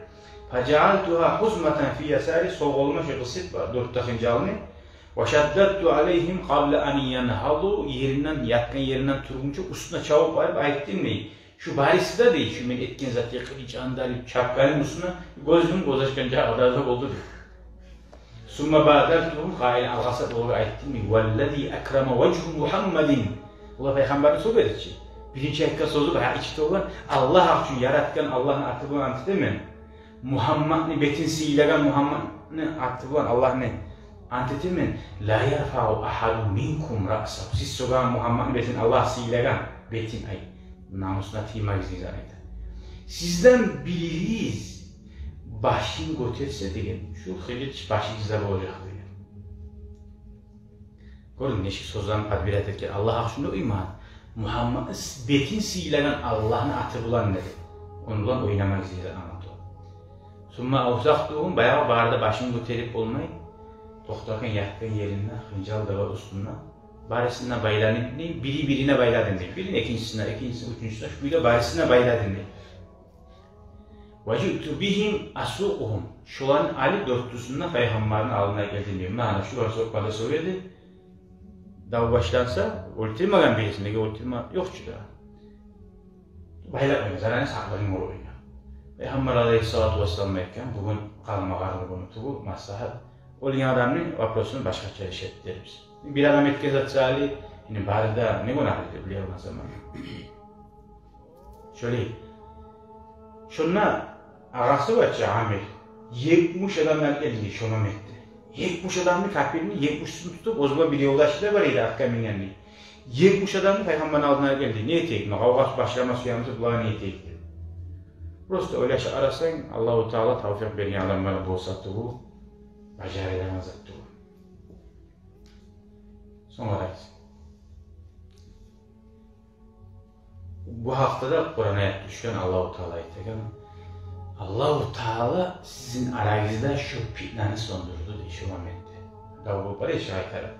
فجعلتها حزمة في يساري, сол къолума шо къысып, дёрт де хынжалны, وشددت عليهم قبل أن ينهضوا, еринден, ятгъан еринден тургъунча уьстюне чавуп барып айтдым, дей. Шу бариси де, дей, шу мен этген затны, къылычын да алып, чапгъаным уьстюне, гёзюм гёз ачгъан чакъы да болду, дей. ثم بادرتهم قائلا, алгъасап олагъа айтдым, дей: والذي أكرم وجه محمد. Олар пайхаммарны сёгеди чи. Биринчи айтгъан сёзю, гьа, ичи толгъан: Аллагь гьакъ учун, яратгъан Аллагьны аты булан ант этемен. Мугьаммадны бетин сыйлагъан Мугьаммадны аты булан, Аллагьны ант этемен. لا يرفع أحد منكم رأسه. Сиз сёгеген Мугьаммадны бетин Аллагь сыйлагъан, бетин, ай, намусуна тиймегиз деген айта. Сизден биригиз башын гётерсе деген, шу къылыч башыгъызда болажакъ деген. Гёрдюнг, нечик сёзлени подбирать этген. Аллагь гьакъ учун иман. Мугьаммадны бетин сыйлагъан Аллагьны аты булан деди. Ону булан ойнамагъыз деген англатды. ثم أوثقتهم, баягъы бары да башын гётерип болмай, токътагъан, ятгъан еринде, хынжал да бар уьстюнде. Барысын да байладым, дей, бири-бирине байладым, дей. Бирин экинчисине, экинчисин уьчюнчюсюне, шу кюйде барысын да байладым, дей. وجئت بهم أسوقهم. Шоланы алып дёртюсюн де пайхаммарны алдына гелдим, дей. Муна, ана, шулар сёкмеде сёгеди. Дав башланса, оьлтюрмеген бирисин, неге оьлтюрме, ёкъ чу да. Байлап къойма, заранее сакълап къойма. Пайхаммар алайгьиссалату вассалам айтгъан: бугюн къалмагъарлы гюню тюгюл, маслагьат. Оьлген адамны вопросун башгъача решать этербиз. Бир адам этген зат саялы, яни, бары да не гюнагь эте биле алмаса мана. Шолай. Шонда агъасы бар чы, Амир, етмиш адамны алып гелди шо моментде. Етмиш адамны, капирни етмишисин тутуп, оьзю булан бир ёлдашы да бар эди, атгъа мингенни. Етмиш адамны пайхаммарны алдына алып гелди. Не этейик? Муна къавгъа башлама сюемиз, булай не этейик деп. Просто ойлашып къарасанг, Аллагьу Таала тавфикъ берген адамлар болса тюгюл, бажарылмагъан зат тюгюл. Сонг къарайыкъ. Бу гьакъда да Къуран аят тюшген, Аллагьу Таала айтагъан: Аллагьу Таала сизин арагъызда шу питнаны сёндюрдю, дей, шу моментде. Дав болуп бар эди, шо айтар.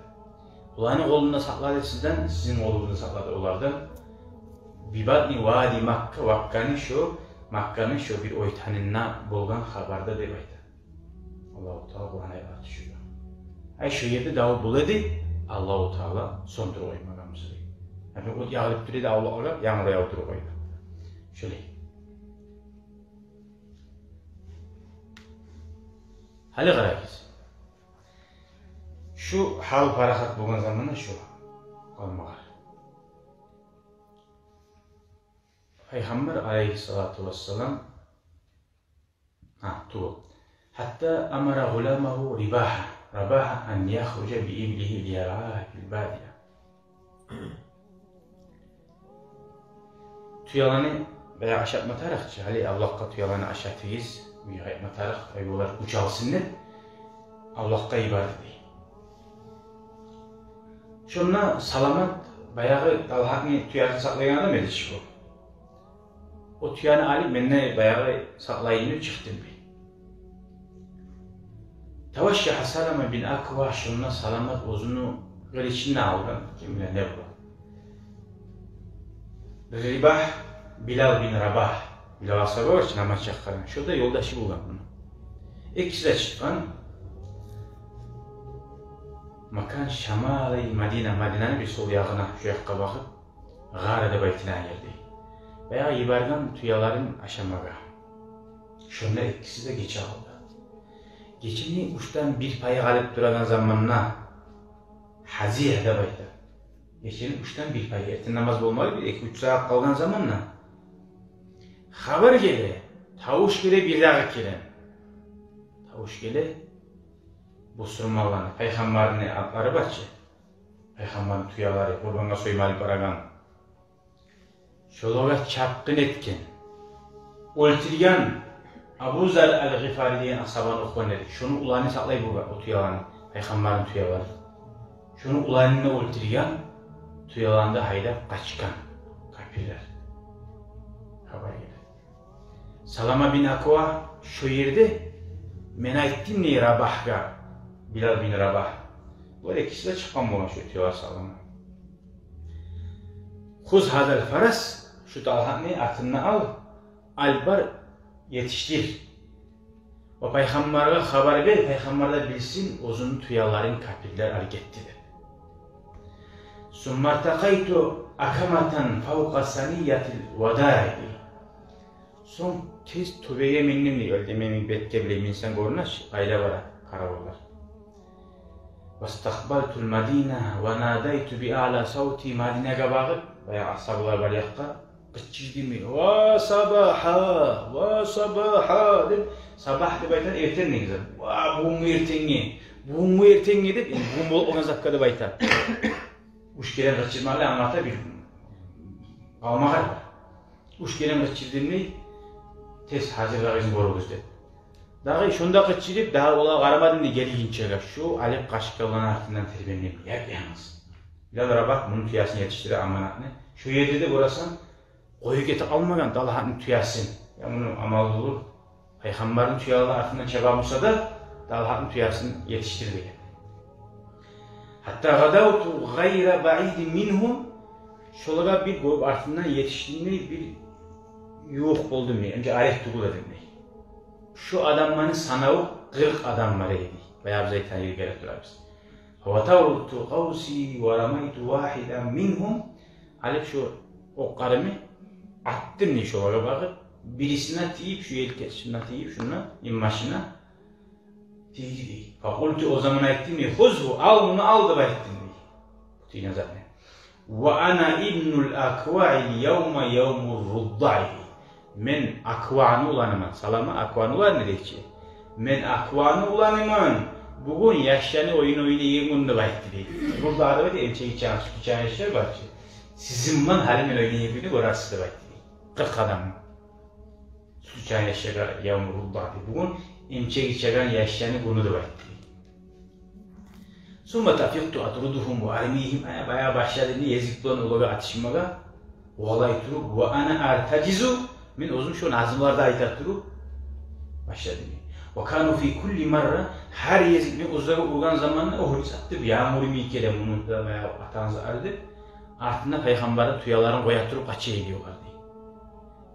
Буланы къолунда сакълады сизден, сизин къолугъузда сакълады олардан. في بطن وادي مكة, Макканы шо, Макканы шо бир ойтанында болгъан хабарда деп айта. Аллагьу Таала Къуран аятлар тюшюрген. Ай, шо ерде дав бола эди, Аллагьу Таала сёндюрюп къоймагъан буса. Яни от ягъылып тура эди авлакълагъа, янгурав явдуруп къойду. Шолай. Гьали къарайыкъ. Шу гьал парахат болгъан заманда шу къалмагъа. Пайхаммар алайгьиссалату вассалам, гьа, тюгюл. حتى أمر غلامه رباحة، رباحة أن يخرج بإبله ليرعاها في البادية. Тюелени баягъы ашатма тарыкъ чы, гьали авлакъгъа тюелени ашатыгъыз, уьйге къайтма тарыкъ, ай, олар гюч алсын деп, авлакъгъа йиберди, дей. Шонда Саламат баягъы Талгьатны тюесин сакълайгъан адам эди чи бу. О тюени алып, мен де баягъы сакълайым деп чыкъдым, дей. Таважжагьа Салама бин Аква, шонда Саламат оьзюню къылычын да алгъан, ким биле не бола. Рибагь, Билал бин Рабагь, Билал асгьаба бар чы, намаз чакъыргъан, шо да ёлдашы болгъан муну. Экиси де чыкъгъан. Макан шамалил Мадина, Мадинаны бир сол ягъына, шо якъгъа багъып, Гъар деп айтылагъан ерде. Баягъы йиберген тюелерин ашамагъа. Шонда экиси де гече къалды. Гечени уьчден бир пайы къалып турагъан заманда, гьазигь деп айта. Гечени уьчден бир пайы, эртен намаз болмагъа бир эки-уьч сагьат къалгъан заманда, хабар геле, тавуш геле, бир дагъы керен. Тавуш геле, бусурманланы, пайхаммарны атлары бар чы, пайхаммарны тюелери, къурбангъа сойма алып барагъан. Шолагъа чапгъын этген, оьлтюрген Абу Зар ал-Гъифари деген асгьабаны охугъан эди. Шону уланы сакълай болгъан о тюелени, пайхаммарны тюелери. Шону уланын да оьлтюрген, тюелени де гьайдап къачгъан капирлер. Хабар геле. Салама бин Аква шо ерде: «Мен айтдым, – дей, – Рабагьгъа, Билал бин Рабагь». Булар экиси де чыкъгъан болгъан шо тюелер савлама. «Хуз гьазал фарас, шу Талгьатны атын ал, ал бар, етишдир. Ва пайхаммаргъа хабар бер, пайхаммар да билсин, оьзюню тюелерин капирлер алып гетди», – деп. «Сумма иртакъайту акаматан фавкъа саниятил вадаи». Сонг тез тёбеге миндим, дей, оьлдю, мени бетге биле минсенг гёрюнмес, къайда бара къаравуллар. «Вастакъбалтул Мадина ва надайту би аъла савти». Мадинагъа багъып, баягъы асгьабалар бар якъгъа къычырдым, дей: «Ва сабагьа, ва сабагьа», – деп. Сабагь деп айтагъан эртен негизи. «Ва бугюнгю эртенге, бугюнгю эртенге», – деп, энни бугюн болуп къалгъан затгъа деп айта. Уьч керен къычырмакъ англата бир къалмагъал. Уьч керен къычырдым, дей, тез гьазир къалыгъыз, гёрюгюз деп. Дагъы шонда къычырып, дагъы олагъа къарамадым, дей, гелгинчеге. Шо алып къачгъанланы артындан тербендим, яп-янгыз. Билал Рабагь муну тюесин етишдире, аманатны. Шо ерде де гёресен, къоюп гетип къалмагъан Талгьатны тюесин. Я муну амалы болур, пайхаммарны тюелери артындан чаба буса да, Талгьатны тюесин етишдирмеген. «Гьатта гъадавту гъайра баъидин мингьум». Шолагъа бир гёп артындан етишдим, дей, бир ювукъ болдум, дей, онча арек тюгюл эдим, дей. Шо адамланы санаву къыркъ адам бар эди. Баягъы биз айтагъан ерге гелип турабыз. «Ватарту къавси ва рамайту вагьидан мингьум». Алып шо окъларымны атдым, дей, шолагъа багъып, бирисине тийип, шо елкесине тийип, шунда инбашына тийди, дей. «Факъулту», о заман айтдым, дей: «Хузгьу, ал муну, ал», – деп айтдым, дей. Бу тийген затны. «Ва ана ибнул Акваил явма явмур руддаи». «Мен Акваны уланыман». Салама Акваны уланы дей чи. «Мен Акваны уланыман. Бугюн яшланы оюн ойнайгъан гюн», – деп айтды, дей. Рудда деп айтды, эмчек ичеген, сют ичеген яшлар бар чы. «Сизин булан гьали мен ойнайгъан гюнню гёрерсиз», – деп айтды, дей. Къыркъ адам. Сют ичеген яшлар, явмур рудда дей. «Бугюн эмчек ичеген яшланы гюню», – деп айтды, дей. «Сумма тафикъту атрудугьум ва армигьим». Ая, баягъы башладым, дей, гезик булан олагъа атышмагъа, къувалай туруп. «Ва ана артажизу», мен оьзюм шо назмулар да айта туруп башладым, дей. «Ва кану фи кулли марра», гьар гезик мен оьзлеге ургъан заманда, о гьури сатты, янгур йимик геле, муну да баягъы атагъан зат деп, артында пайхаммарны тюелерин къоя туруп къача эди олар, дей.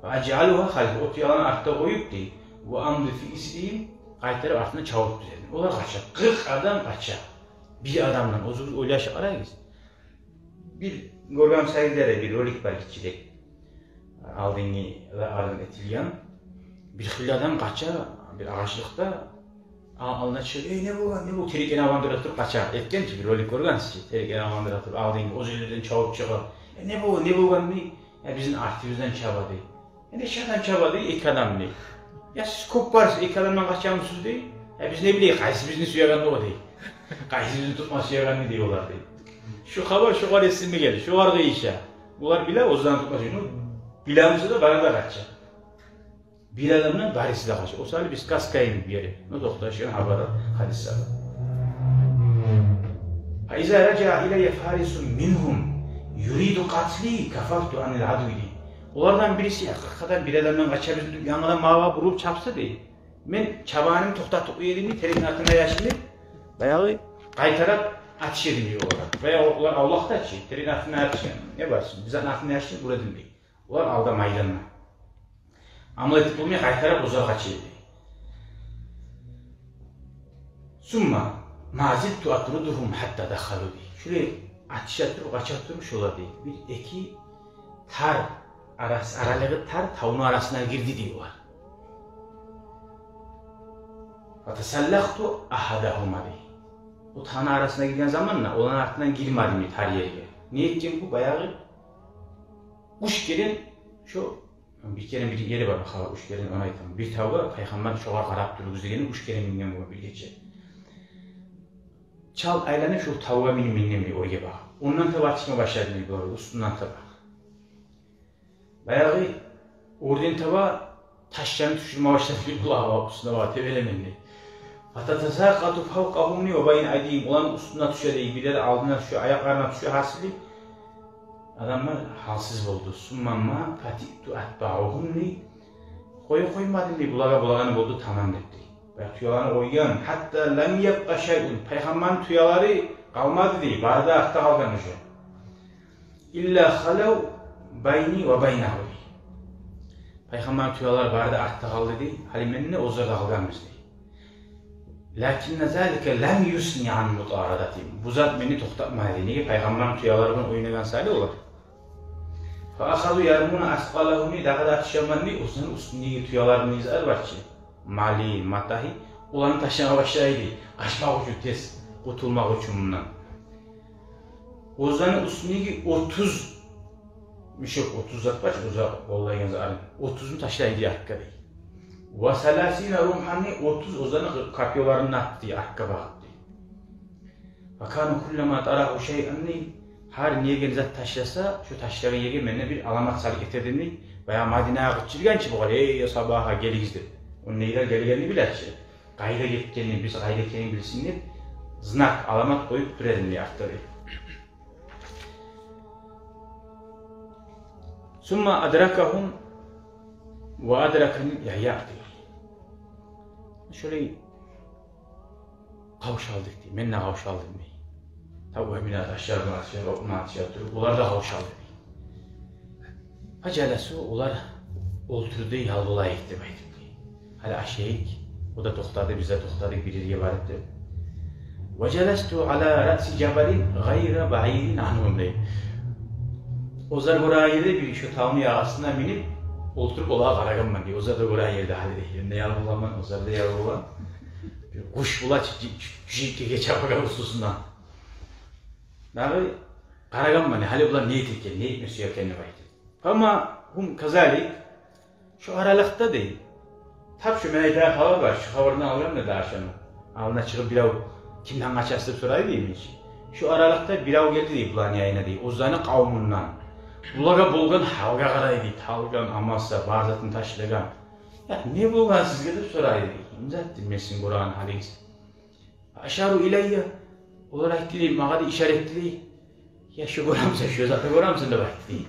«Фа ажъалугьа хальфи», о тюелерин артда къоюп, дей, «ва амду фи исригьим», къайтарып артына чабып тюзедим. Олар къача, къыркъ адам къача. Бир адамдан, оьзюгюз ойлашып къарагъыз. Бир гёрген сайылдары бир ролик бар гиччирек. Алдынгы ардан этилген. Бир хыйлы адам къача бир агъачлыкъда, а-, алдына чыгъып: «Эй, не болгъан, не болгъан?» Терекни алгъандыра туруп къача. Этген чи, бир ролик гёргенсиз чи. Терекни алгъандыра туруп, алдынгы оьзенлерден чабып чыгъып: «Э, не болгъан, не болгъан?» – дей. «Э, бизин артыбыздан чаба», – дей. «Э, нече адам чаба?» – дей. «Эки адам», – дей. «Я сиз кёп барсыз, эки адамдан къачамысыз?» – дей. «Э, биз не билейик, къайсы бизин сюегенни о», – дей. «Къайсы бизин тутма сюегенни», – дей олар, дей. Шу хабар шогъар эсиме гелди, шогъар къыйыша. Булар биле оьзлерин тутма сюегенни, биле буса да бары да къача. Бир адамдан барысы да къача. О саялы бир сказка йимик бери. Ну, токъташгъан хабар, хадислер. «Фа иза ражаа илайя фарисун мингьум юриду къатли кафарту анил адуви», – дей. Олардан бириси, я, къыркъ адам бир адамдан къача, бир янгыдан магъа бурулуп чапса, дей. Мен чабагъанымны токътатып къоя эдим дей, терекни артында яшынып, баягъы къайтарып атыша эдим дей олагъа. Баягъы олар авлакъда чы, терекни артында атышгъан не бар чы, бир затны артында яшынып ура эдим дей. Олар алда майданда. Амал этип болмай, къайтарып озар къача эди. Сумма ма зилту атрудугьум гьатта дахалу дей. Шулай атыша туруп, къача туруп шолар дей, бир эки тар арас-, аралыгъы тар тавну арасына гирди дей олар. Фатасаллахту агьадагьума дей. О тавну арасына гирген заманда оланы артындан гирмедим дей тар ерге. Не этген бу баягъы? Уьч керен шо, бир керен бир ери бар, хала, уьч керен, ону айтаман. Бир тавгъа пайхаммар шогъар къарап туругъуз дегенде, уьч керен минген болгъан бир гече. Чалт айланып шо тавгъа минип минген дей, оьрге багъып. Ондан таба атышма башлады дей булар, уьстюнден таба. Баягъы оьрден таба ташланы тюшюрме башлады дей булар, уьстюне багъып теберемен дей. Фататасакъату фавкъагьум ва байна айдигьим. Оланы уьстюне тюше дей, бирлери алдына тюше, аякъларына тюше, гьасили адамлар гьалсыз болду. Сумма ма фатиъту атбагьугьум дей. Къоя къоймадым дей булагъа, булагъа не болду, тамам деп дей. Баягъы тюелени къойгъан, гьатта лам ябкъа шайъун, пайхаммарны тюелери къалмады дей, бары да артда къалгъан уже. Илла халав байни ва байнагьу дей. Пайхаммарны тюелери бары да артда къалды дей, гьали мен де, озар да къалгъанбыз дей. Лакинна залика лам юсни ан мутарадатигьим. Бу зат мени токътатмады дей. Неге? Пайхаммарны тюелери булан ойнагъан саялы олар. Фа ахазу ярмуна аскъалагьум дей, дагъы да атышаман дей, оьзлени уьстюндеги тюелерини излери бар чы, малы, матагьы, оланы ташлама башлады дей. Къачмакъ учун тез, къутулмакъ учун мундан. Оьзлени уьстюндеги отуз мешок, отуз зат бар чы, узакъ къоллайгъан зат, отузну ташлады дей артгъа дей. Ва саласина румгьан дей, отуз оьзлени копьёларын атды дей артгъа багъып дей. Ва кану куллама тарагьу шайъан дей, гьар не ерге зат ташласа, шо ташлагъан ерге мен де бир аламат салып гете эдим дей. Баягъы Мадинагъа къычыргъан чы бугъар: «Эй, асгьабагьа, гелигиз», – деп. О нейлер гелгенин биле чи. Къайда гетгенин, биз къайда экенин билсин деп, знак, аламат къоюп тура эдим дей артда дей. Сумма адракагьум ва адракани яягъ дей. Шолай къавшалдыкъ дей, мен де къавшалдым дей. Тавгъа мине, ташлар булан атыша, окъ булан атыша туруп, олар да къавшалды дей. Фажаласу, олар олтурду дей, ял болайыкъ деп айтып дей. Гьали ашайыкъ, о да токътады, биз де токътадыкъ бир ерге барып деп. Ва жаласту ала раъси жабалин гъайра баъидин ангьум дей. Озлар гёреген ерде бир шо тавну ягъасына минип, олтуруп, олагъа къарагъанман дей. Озлар да гёреген ерде гьали дей. Мен де ял боламан, озлар да ял болгъан. Бир къуш бола чы, жи-, жи-, жи-, гече чапагъан уьстюсюнден. Дагъы къарагъанман дей, гьали булар не эте экен, не этме сюе экен деп айтып. Фама гьум казалик, шо аралыкъда дей, тап шо мен айтагъан хабар бар, шо хабардан алгъан да дагъы шону. Алдына чыгъып бирев, кимден къачасыз деп сорай дей мен чи. Шо аралыкъда бирев гелди дей буланы янына дей, оьзлени къавмундан. Булагъа болгъан гьалгъа къарай дей, талгъан, амалсыз, бар затын ташлагъан. «Я, не болгъан сизге?» – деп сорай дей. «Не зат дей, мен сизин гёреген гьалигиз?» Ашару илайя. Олар айтды дей, магъа да ишара этди дей. «Я, шо гёремисен, шо затны гёремисен?» – деп айтды дей.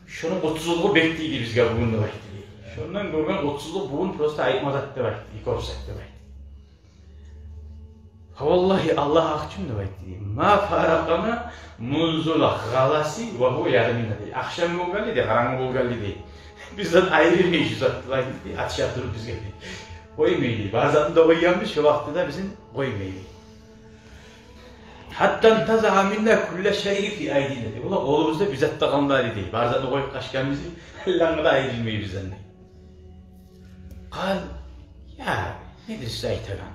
«Шону отсузлугъу бек тийди бизге бугюн», – деп айтды дей. «Шондан гёрген отсузлугъу бугюн просто айтма зат», – деп айтды дей, кёп зат деп айтды. «Фаваллагьи, Аллагь гьакъ учун», – деп айтды дей. «Ма фаракъана мунзул гъаласи ва гьува ярмина» дей. Ахшам болгъанлы дей, къарангы болгъанлы дей. Бизден айрылмай шу зат деп айтды дей, атыша туруп бизге дей. Къоймай дей. Бар затны да къойгъанбыз, шо вакътиде бизин къоймай дей. Гьатта интазагьа минна кулла шайин фи айдина дей. Олар къолубузда бир зат да къалмады дей. Бар затны къоюп къачгъанбыз дей. Лангы да айрылмай бизден дей. Къал, я, недир сиз айтагъан?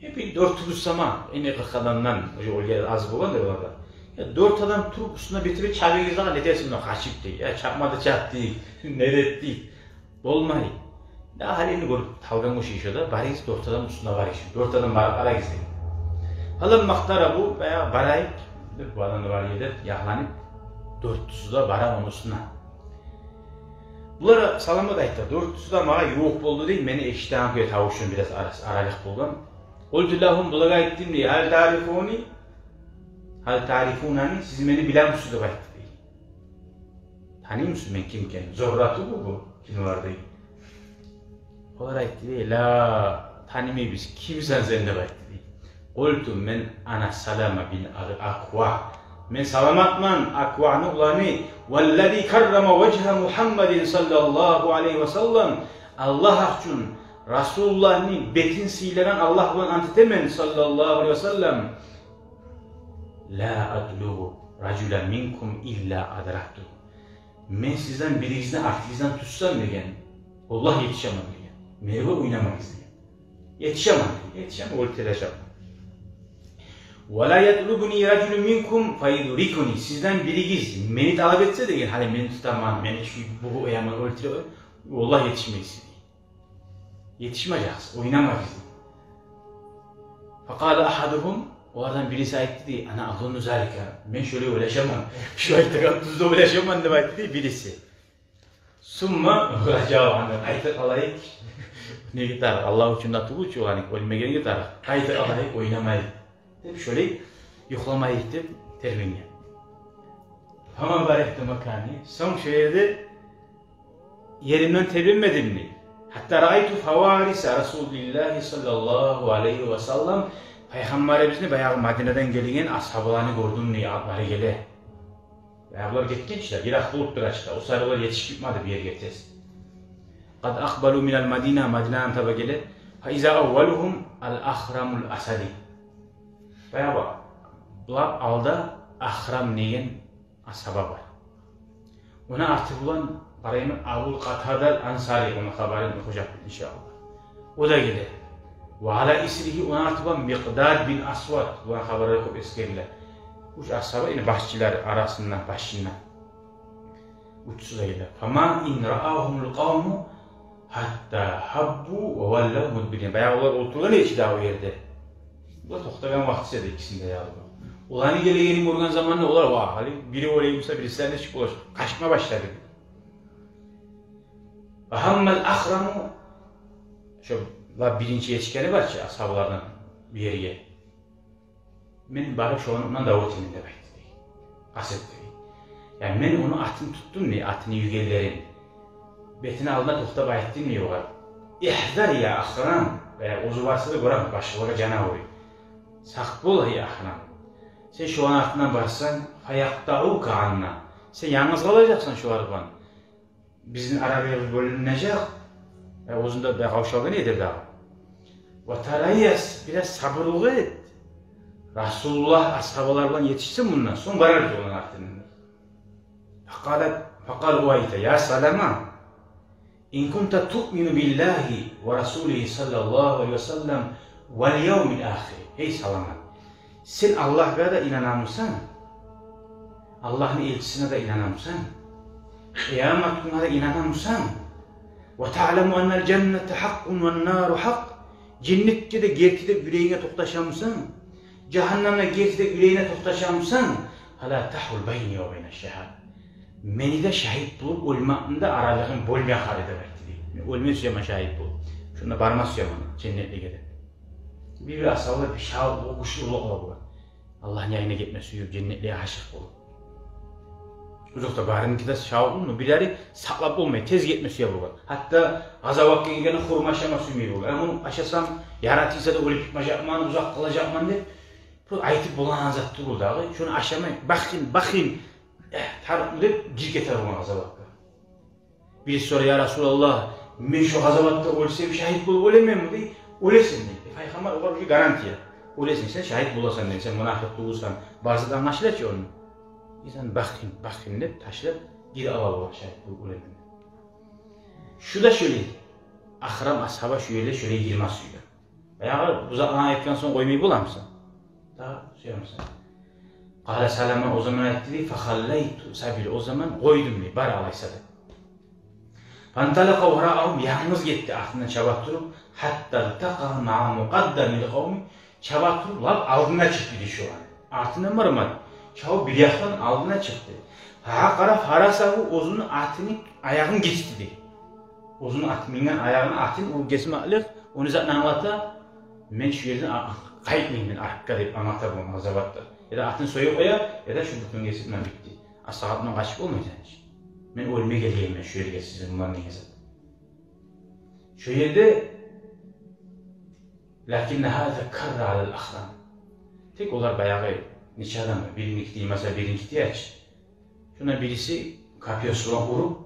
Э, бир дёртюбюз сама, эне къыркъ адамдан, уже ол ер аз болгъан да оларда. Я, дёрт адам туруп, уьстюне бетине чабыгъыз дагъы, нетесиз муна къачып дей. Я, чапма да чапдыкъ, не де этдик. Болмай. Да гьали энни гёрюп талгъан къошуй шо да, барыгъыз, дёрт адам уьстюне барыгъыз. Дёрт адам барып къарагъыз дей. Гьали макътарабу, баягъы барайыкъ деп, бу адам да бар эди деп, якъланып, дёртюсю де бара ону уьстюне. Булар саламат айта, дёртюсю де магъа ювукъ болду дей, мени эшитеген кюйде тавушум бираз арас-, аралыкъ болгъан. Къулту лагьум, булагъа айтдым дей, гьал таърифуни, гьал таърифунани, сиз мени билемисиз деп айтды дей. Таныймысыз мен ким экеним? Зуррату бу, бу кинолар дей. Олар айтды дей: «Ла, танымайбыз, кимсен сен?» — деп айтды дей. Къулту, мен: «Ана Салама бин ал-Аква». Мен Саламатман, Акваны уланы. «Валлази каррама важгьа Мухаммадин саллаллагьу алайгьи ва саллам». Аллагь гьакъ учун, Расулуллагьны бетин сыйлагъан Аллагь булан ант этемен, саллаллагьу алайгьи ва саллам. «Ла атлубу ражулан минкум илла адракту». Мен сизден биригизни артыгъыздан тутсам деген, валлагь, етишемен деген. Мени булан ойнамагъыз деген. Етишемен деген, етишемен, оьлтюрежекмен. «Ва ла ятлубуни ражулун минкум фаюдрикуни». Сизден биригиз мени талап этсе деген, гьали мен тутаман, мен шу бугъу ояман, оьлтюре, валлагь, етишмейсиз. Етишмежексиз, ойнамагъыз. «Факъала агьадугьум», олардан бириси айтды дей: «Ана азунну залика». Мен шолай ойлашаман. Шу айтагъан тюз деп ойлашаман деп айтды дей бириси. «Сумма ражау», анда къайтып алайыкъ. Неге тарыкъ? Аллагь учун да тюгюл чю, яни оьлмегенге тарыкъ. Къайтып алайыкъ, ойнамайыкъ деп, шолай юхламайыкъ деп тербенген. «Фама барахту макани». Сонг шо ерде еримден тербенмедимми? «Гьатта раайту фавариса Расулиллагьи саллаллагьу алайгьи ва саллам». Пайхаммарыбызны баягъы Мадинадан гелген асгьабаланы гёрдюм дей, атлары геле. Баягъы булар гетген чи де, йыракъ болуп тура чы да. О саялы олар етишип битмеди бу ерге тез. «Къад акъбалу минал Мадина», Мадинадан таба геле. «Фа иза аввалугьум ал-Ахрамул Асади». Баягъы лап алда Ахрам деген асгьаба бар. Ону арты булан къарайман, Абул Къатада ал-Ансари, ону хабарын охужакъбыз, иншааллагь. О да геле. «Ва ала исригьи», ону арты булан Микъдад бин Асвад, буланы хабарлары кёп эсгериле. Уьч асгьаба, яни башчылар арасында, башында. Уьчюсю де геле. «Фама ин раагьумул къавму гьатта гьаббу ва валлав мудбирин». Баягъы олар олтургъан эди чи дагъы о ерде. Булар токътагъан вакътиси эди икисинде дагъы. Оланы гелегенин гёрген заманда олар: «Ва, гьали бири оьле буса, бириси нечик болажакъ?» Къачма башлады. «Фагьаммал Ахраму», шо лап биринчи етишгени бар чы асгьабалардан бу ерге. «Мен барып шону булан дав этейим», — деп айтды дей. Къаст этди дей. Яни мен ону атын тутдум дей, атыны югенлерин. Бетини алдына токътап айтдым дей огъар: «Игьзар я Ахрам». Баягъы оьзю барса да гёрем, башгъалагъа жан авруй. «Сакъ бол, гьей Ахрам. Сен шоланы артындан барсанг, фаякътаука анна. Сен янгыз къалажакъсан шолар булан. Бизин арабыз бёлюнежек». Э, оьзюнде де къавшалгъан эди дагъы. «Ва тарайяс, бираз сабурлукъ эт. Расулуллагь асгьабалар булан етишсин мундан сонг, барарбыз оланы артындан». Факъала, факъала, о айта: «Я Салама, ин кунта туъмину биллагьи ва расулигьи саллаллагьу алайгьи ва саллам вал явмил ахири». Гьей Салама, сен Аллагьгъа да инанамысан, Аллагьны элчисине де инанамысан, къыямат гюнге де инанамысан? «Ва таъламу аннал жанната гьакъкъун ван нару гьакъ». Женнетге де герти деп юрегинге токъташамысан? Жагьаннамда герти деп юрегинге токъташамысан? «Фала тагьул байни ва байна шагьада». Мени де шагьит болуп оьлмекни де аралыгъын бёлме, гьали, деп айтды дей. Мен оьлме сюемен шагьит болуп. Шонда барма сюемен женнетлеге деп. Бир-бир асгьабалар бир шавкълу, гючлю бола къала болгъан. Аллагьны янына гетме сююп, женнетлеге ашыкъ болуп. Узакъда барыныкъы да шавкълу, но бирлери сакълап болмай, тез гетме сюе болгъан. Гьатта къазаватгъа гиргенде хурма ашама сюймей болгъан. «Мен муну ашасам, яратылса да оьлюп гетмежекмен, узакъ къалажакъман», — деп. Бу айтып болагъан зат тюгюл дагъы. Шону ашамай, бахин, бахин, э, тарыкъмы деп, гирип гете болгъан къазаватгъа. Бириси сорай: «Я Расулаллагь, мен шо къазаватда оьлсем, шагьит болуп оьлеменми?» — дей. «Оьлесен», — дей. Э, пайхаммар огъар уже гарантия. «Оьлесен, сен шагьит боласан», — дей. «Сен мунафикъ тюгюлсен, барса да англашыла чы ону». Инсан бахин, бахин деп ташлап, гирип ала болгъан, шагьит болуп оьлемен деп. Шу да шолай. Ахрам асгьаба шу ерде шолай гирме сюйген. Баягъы бу затланы айтгъан сонг къоймай боламысан? Дагъы сюемисен? Къала Салама, о заман айтды дей: «Фахаллайту сабила», о заман къойдум дей, бар алайса деп. Фанталакъа вараагьум, янгыз гетди артындан чаба туруп, гьатта илтакъа маа мукъаддамил къавми, чаба туруп лап алдына чыкъды дей шоланы. Артындан бармады. Чабып бир якъдан алдына чыкъды. Фаакъара фарасагьу, оьзюню атыны аягъын гесди дей. Оьзюню ат-, минген аягъыны, атын о гесмеклик, ону затын англата: «Мен шу ерден а-, къайтмайман мен артгъа», — деп англата болгъан къазаватда. Яда атын союп къоя, яда шу бутун гесип, муна битди. Асгьаб булан къачып болмай экен чи. «Мен оьлме гелгенмен шу ерге сизин булан», — деген зат. Шо ерде, лакинна гьаза карра алал ахран. Тек олар баягъы нече адам, бириники тиймесе, бириники тие чи. Шондан бириси копьёсу булан уруп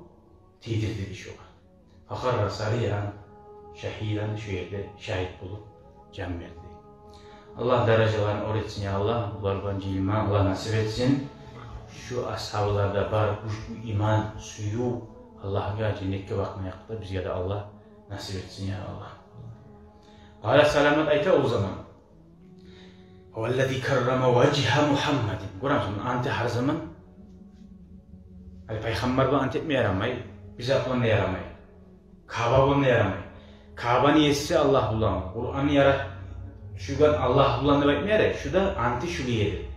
тийдирди дей шогъар. Фахарра сариан шагьидан, шо ерде шагьит болуп жан берди. Аллагь даражаларын оьр этсин, я Аллагь. Булар булан жыйылма Аллагь насип этсин. Шу асгьабаларда бар гючлю иман, сююв, Аллагьгъа, женнетге бакъмакъ да бизге де Аллагь насип этсин, я Аллагь. Къала Саламат айта о заман: «Валлази каррама важгьа Мугьаммадин». Гёремисен, анты гьар заман. Гьали пайхаммар булан ант этме ярамай, бир зат булан да ярамай. Каъба булан да ярамай. Каъбаны еси Аллагь булан, Къуранны ярат-, тюшюрген Аллагь булан деп айтма ярай. Шу да анты шулай эди.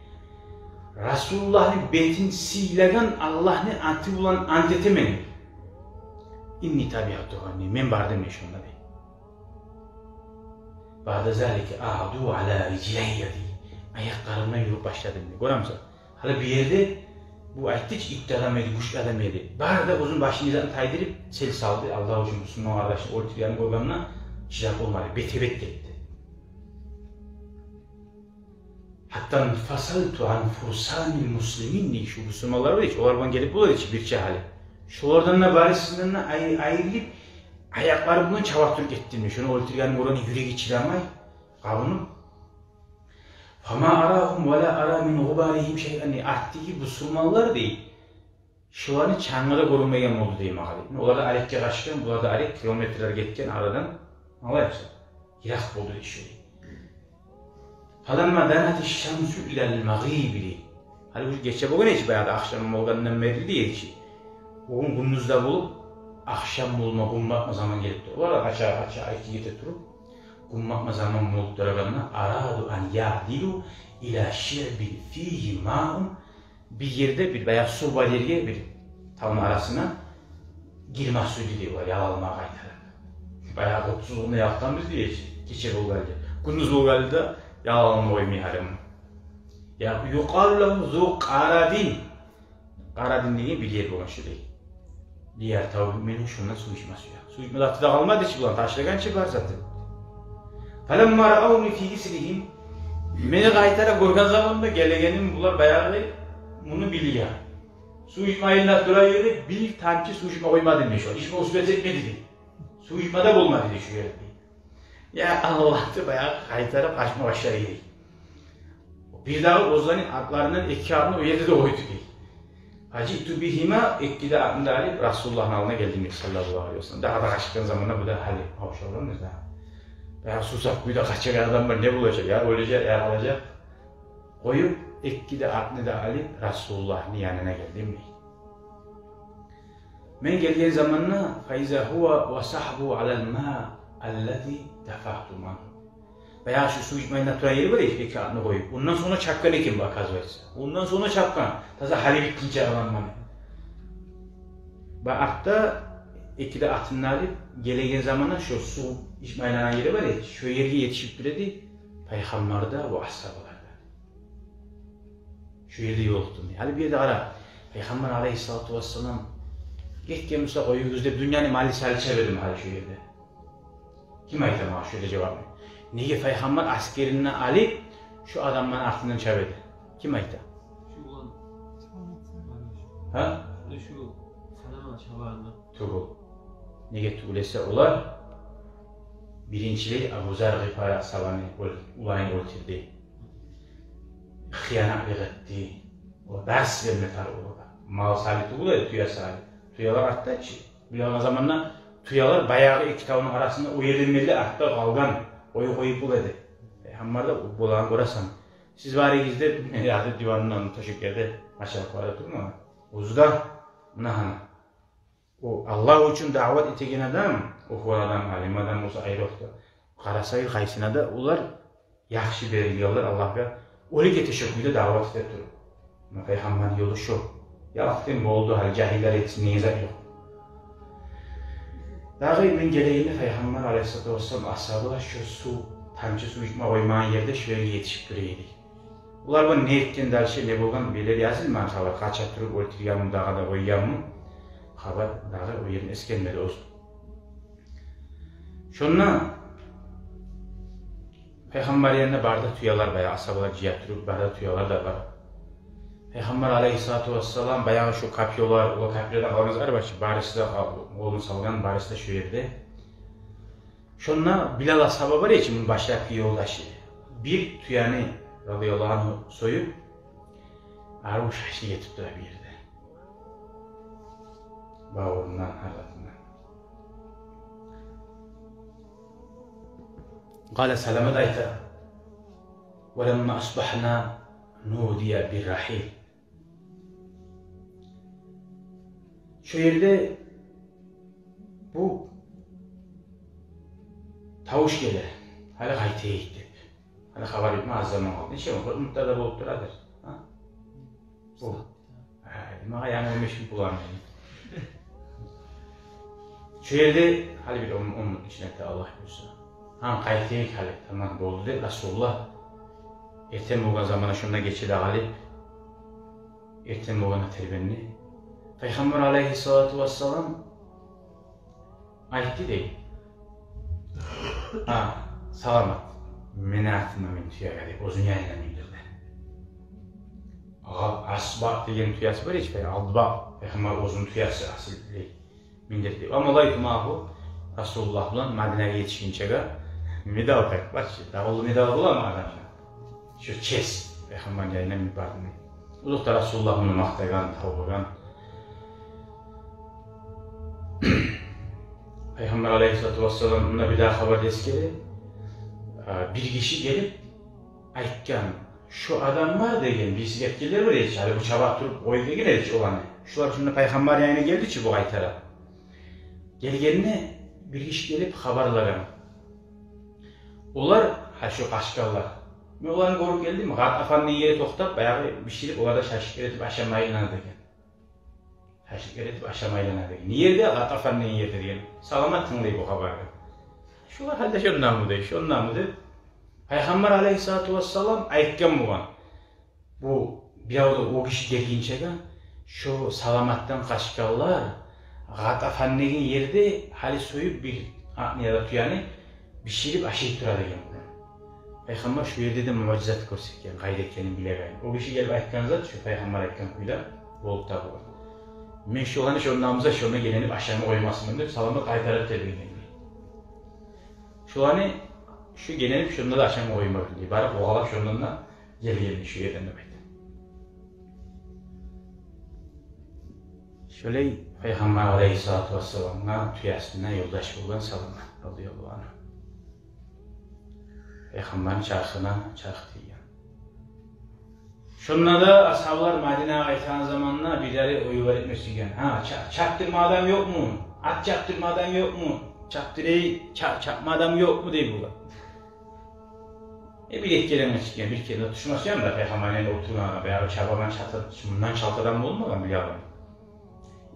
Расулуллагьны бетин сыйлагъан Аллагьны аты булан ант этемен. Инни табиъту занни, мен бардым дей шонда дей. Баъда залика агъаду ала рижилайя дей. Аякъларымдан юрюп башладым дей. Гёремисен? Гьали бу ерде бу айтды чы, итти адам эди, гючлю адам эди. Бары да оьзюню башын, изагъын тайдырып, сел салды. Аллагь учун бусурман къардашын оьлтюргенин гёргенде чыдап болмады, бете-бет гетди. Гьатта инфасалту ан фурсанил муслимин дей, шу бусурманлар бар эди чи, олар булан гелип бола эди чи бирче гьали. Шолардан да, барысындан да ай-, айрылып, аякълары булан чаба туруп гетдим дей. Шону оьлтюргенин гёргенде юреги чыдамай, къабынып. Фама арагьум ва ла ара мин гъубаригьим шайъан дей. Артдагъы бусурманлар дей, шоланы чангы да гёрюнмейген болду дей магъа дей. Олар да арекге къачгъан, булар да арек, километрлер гетген арадан. Алай буса, йыракъ болду дей шо дей. Фаламма данатиш шамсу илал магъриби дей. Гьали уже гече болгъан эди чи, баягъы да ахшам болгъандан берли дей эди чи. О гюн гюндюз де болуп, ахшам болма, гюн батма заман гелип тура. Олар да къача-къача, айкки гете туруп, гюн батма заман болуп турагъанда, араду ан ягъдилу ила шиъбин фигьи маун, бир ерде бир баягъы сув бар ерге, бир тавну арасына гирме сюйдю дей олар, ял алма къайтарып. Баягъы отсузлугъунда якъгъанбыз дей чи, гече болгъан гьалда. Гюндюз болгъан гьалда ял алма къоймай гьарам. Я, юкъалу лагьу зу къарадин. Къарадин деген бир ер болгъан шо дей. Лияртаву мингьу, шондан сув ичме сюе. Сув ичме заты да къалмады чы буланы, ташлагъан чы бар затын. Фаламма раауни фи гъислигьим. Мени къайтара гёрген заманда гелегеним булар баягъы муну билген. Сув ичме айылына тура эди, бир тамчы сув ичме къоймадым дей шо. Ичме успеть этмеди дей. Сув ичме де болмады дей шо ерде. Я Аллагь деп баягъы къайтарып къачма башлай эди. Бирдагъы оьзлени атларындан эки атны о ерде де къойду дей. Фажиъту бигьима, эки де атны да алып Расулуллагьны алдына гелдим дей, саллаллагьу алайгьи ва саллам. Дагъы да къачгъан заманда бу да гьали къавшалгъан да. Баягъы сувсап кюйде къачагъан адам бар, не болажакъ? Я оьлежек, я къалажакъ. Къоюп, эки де атны да алып Расулуллагьны янына гелдим дей. Мен гелген заманда, фаиза гьува ва сагьбугьу алал маъ аллази дафагьтум ангьу. Баягъы шу сув ичме айылына тура ери бар эди, эки атны къоюп. Ондан сонг чапгъан экен бу, оказывается. Ондан сонг чапгъан. Таза гьали битгинче аламманы. Бу артда эки де атын алып гелеген заманда шо сув ичме айланагъан ери бар эди, шо ерге етишип тура эди, пайхаммар да, бу асгьабалар да. Шо ерде ёлукъдум дей. Гьали бу ерде къара, пайхаммар алайгьиссалату вассалам гетген буса къоюгъуз деп, дюньяны малы салы чаба эдим гьали шо ерде. Ким айта магъа шо ерде жавапны? Неге пайхаммар асгерин алып шо адамланы артындан чаба эди? Ким айта? Шу улан. Гьа? Шу Салама чабагъанда. Тюгюл. Неге тюгюл эсе, олар биринчилей Абу Зар Гъифари асгьабаны оьл-, уланын оьлтюрдю. Хыянатлыкъ этди. О дарс берме тарыкъ болгъан. Мал сали тюгюл эди, тюе сали. Тюелер артда чы. Билеген заманда тюелер баягъы эки тавну арасында о ерден берли артда къалгъан, къоюп-къоюп бола эди. Пайхаммар да болагъан гёресен. Сиз барыгъыз деп, яды диванындан тёшеклерде началыклар да турмагъан. Оьзю де муна гьана. О Аллагь учун даъват этеген адам, охугъан адам, алим адам болса айрокъда. Къарасагъыз, къайсына да олар яхшы берилгенлер Аллагьгъа, оьлюп гете шо кюйде даъват этип туруп. Муна пайхаммарны ёлу шо. Ялкъдым, болду, гьали жагьиллер этсин, не зат ёкъ. Дагъы мен гелегенде пайхаммар алайгьиссалату вассалам асгьабалар шо сув, тамчы сув ичме къоймагъан ерде шо ерге етишип тура эди. Олар бу не этген дальше, не болгъан, бу ерлер язылмагъан хабар. Къача туруп оьлтюргенми, дагъы да къойгъанмы? Хабар дагъы о ерин эсгермеди оьзю. Шонда Пайхаммар янында бары да тюелер бар, асгьабалар жыйып туруп, бары да тюелер де бар. Пайхаммар алейгьиссалату вассалам баягъы шо копьёлар, о копьёлар къалгъан зат бар чы, барысы да къол-, къолун салгъан, барысы да шо ерде. Шонда Билал асгьаба бар эди чи, муну башлапгъы ёлдашы. Бир тюени, радияллагьу ангьу, союп, арив шашлык этип тура бир ерде. Бавурундан, арасындан. Къала, Саламат айта: «Ва ламма асбагьна нудия бир-рагьил». Шо ерде бу тавуш геле, гьали къайтайыкъ деп. Гьали хабар битме аз заман къалды. Нече минут? Къыркъ минут да болуп турадыр. Гьа? Бу. Гьа, магъа янгы он беш минут бола. Шо ерде гьали бир он, он минут ичинде, Аллагь буюрса. Гьа, къайтайыкъ гьали, тамам болду деп, Расулуллагь эртен болгъан заманда шонда гече де къалып, эртен болгъанда тербенди. Пайхаммар алейгьиссалату вассалам айтды дей: «Гьа, Саламат, мени артымдан мин тюеге», — деп, оьзюню янына миндирди. Гьа, Асбагь деген тюеси бар эди чи, Албагь, Пайхаммар оьзюню тюеси, асыл миндирди. Ва мадайту магьагьу, Расулуллагь булан Мадинагъа етишгинчеге медаль так бар чы, дагъы уллу медаль боламы адамда? Шо честь, Пайхаммарны янына минип бардым. Озокъда, Расулуллагь муну макътагъан, тавбагъан. Пайхаммар алейгьиссалату вассалам мунда бир дагъы хабар эсгере. А, бир гиши гелип айтгъан, шо адам бар деген, бириси гетгенлер бар эди чи, гьали бу чаба туруп къой деген эди чи оланы. Шолар шунда Пайхаммар янына гелди чи бу къайтара. Гелгенде бир гиши гелип хабарлагъан. Олар, гьа, шо къачгъанлар. Мен оланы гёрюп гелдим, Гъатафан деген ерде токътап, баягъы биширип, олар да шашлык этип ашамагъа айлана деген. Шашлык этип ашамагъа айлана деген. Не ерде? Гъатафан деген ерде деген. Саламат тынглай бу хабаргъа. Шолар гьали де шондамы дей, шондамы деп. Пайхаммар алейгьиссалату вассалам айтгъан болгъан. Бу бирев де о гиши гелгинчеге, шо Саламатдан къачгъанлар Гъатафан деген ерде гьали союп бир атны яда тюени биширип ашай тура деген. Пайхаммар шо ерде де муъжизат гёрсетген, къайда экенин билеген. О гиши гелип айтгъан зат, шо Пайхаммар айтгъан кюйде болуп табылгъан. Мен шоланы шонда буса, шонда геленип ашама къоймасман деп, Саламат къайтарып тебреген. Шоланы шо геленип шонда да ашама къоймагъан дей. Барып къувалап шондан да гелген шо ерден деп айта. Шолай Пайхаммар алейгьиссалату вассаламгъа тюесине ёлдаш болгъан Саламат, радияллагьу ангьу. Пайхаммарны чархына чарх тийген. Шонда да асгьабалар Мадинагъа къайтагъан заманда бирлери ойлар этме сюйген. Гьа, ча-, чапдырма адам ёкъму? Ат чапдырма адам ёкъму? Чапдырай, ча-, чапма адам ёкъму дей булар. Э, бир-эки керен чыкъгъан, бир керен де тюшмес янда Пайхаммар янында олтургъан, баягъы чабагъан, чалта-, мундан чалт адам болмагъан бир адам.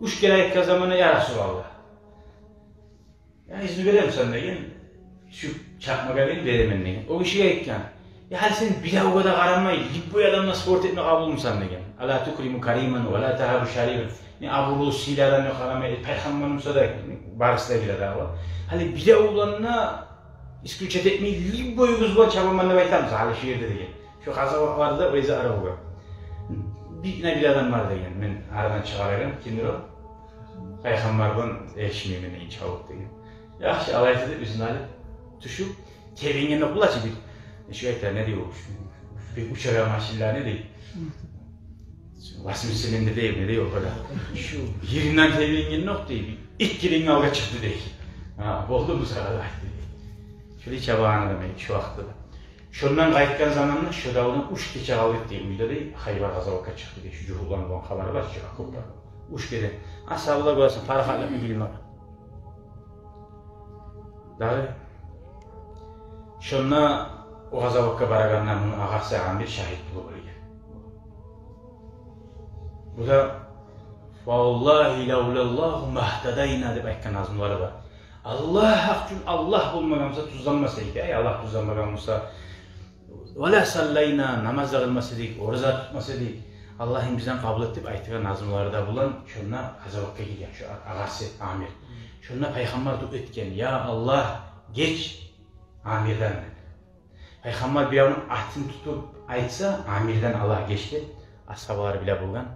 Уьч керен айтгъан заманда: «Я Расулаллагь, я, изну беремисен?» — деген. «Шу чапмагъа, деген, беремен», — деген. О гиши айтгъан: «Я, гьали сен биревге де къарамай, любой адамгъа спор этме къабулмусан?» — деген. «Ала тукриму кариман ва ла тагьабу шарифан». Не абурлу, сыйлы адамгъа къарамай, Пайхаммар буса да, барысы да бир адам. Гьали бирев булан да исключать этмей, любойгъуз булан чабаман деп айтамысыз гьали шо ерде деген. Шо къазаватларда оьзю ара болгъан. Бир, бир адам бар деген, мен арадан чыгъарагъан, кимдир о? Пайхаммар булан эришмеймен деген, чабып деген. Яхшы, алайса деп, изну алып, тюшюп, тебенгенокъ бола чы бир. Нечик айта, не дей о? Бир учагъан машинлени дей. Восьмицилиндр дей, не дей о къадар. Шо еринден тебенгенокъ дей, бир эки керен алгъа чыкъды дей. Гьа, болдуму сагъа да, айтды дей. Шолай чабагъан адам эди шо вакътиде. Шондан къайтгъан заманда шо давдан уьч гече къалып дей, уьйде дей, Хайбар къазаватгъа чыкъды дей, шо жугьутланы болгъан хабары бар чы, окопда. Уьч керен. Асгьабалар, гёресен, парахатлыкъ билмеген. Дагъы шонда о къазаватгъа барагъанда муну агъасы Амир шагьит болуп оьлген. Бу да: «Валлагьи лавлаллагьу магьтадайна», — деп айтгъан назмулары бар. Аллагь гьакъ учун, Аллагь болмагъан буса, тюзленмес эдик. Эй, Аллагь тюзленмеген буса, «ва ла саллайна», намаз да къылмас эдик, ораза тутмас эдик. Аллагьым, бизден къабул эт деп айтгъан назмулары да булан шонда къазаватгъа гирген шо агъасы Амир. Шонда Пайхаммар дуа этген: «Я Аллагь, геч Амирден», — деди. Пайхаммар биревню атын тутуп айтса, Амирден ала геч деп, асгьабалар биле болгъан.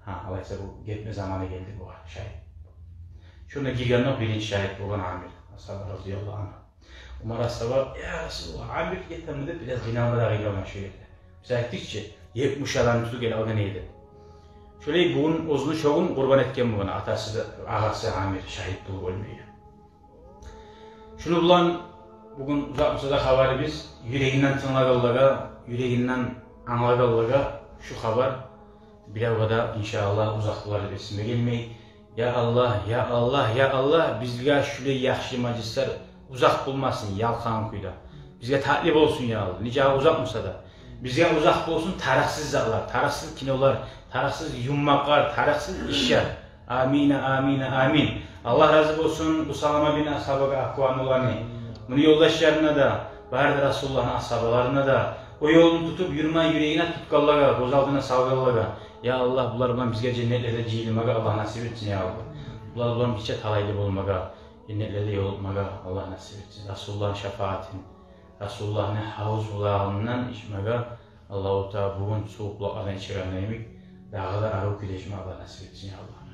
Гьа, алайса бу гетме заманы гелди бугъар, шагьит. Шонда гиргенде биринчи шагьит болгъан Амир асгьаба, разияллагьу ангьу. Умар асгьаба: «Я Расулуллагь, Амир гетеми?» — деп, бираз къыйналма да къыйналгъан шо ерде. Биз айтдыкъ чы, етмиш адамны тутуп геле алгъан эди. Шолай бугюн оьзюню шо гюн къурбан этген болгъан атасы да, агъасы Амир шагьит болуп оьлмеге. Шуну булан бугюн узакъ буса да хабарыбыз, юрегинден тынглагъанлагъа, юрегинден англагъанлагъа шу хабар биревге де, иншааллагь, узакъ болар деп эсиме гелмей. Я Аллагь, я Аллагь, я Аллагь, бизге шулай яхшы мажлислер узакъ болмасын, ялкъагъан кюйде. Бизге татли болсун, я Аллагь, нечакъы узакъ буса да. Бизге узакъ болсун тарыкъсыз затлар, тарыкъсыз кинолар, тарыкъсыз юммакълар, тарыкъсыз ишлер. Амин, амин, амин. Аллагь рази болсун Усама бин асгьабагъа, акванулланы, муну ёлдашларына да, бары да Расулуллагьны асгьабаларына да, о ёлну тутуп юрюме юрегине тутгъанлагъа, гёз алдына салгъанлагъа. Я Аллагь, булар булан бизге женнетлерде жыйылмагъа Аллагь насип этсин, я Аллагь. Булар булан бирче талайлы болмагъа, женнетлерде ёлукъмагъа Аллагь насип этсин. Расулуллагьны шафаатын, Расулуллагьны гьавуз булагъындан ичмеге Аллагьу Таала бугюн сувукъ булакълардан ичиргенде йимик, дагъы да арив кюйде ичме Аллагь насип этсин, я Аллагь.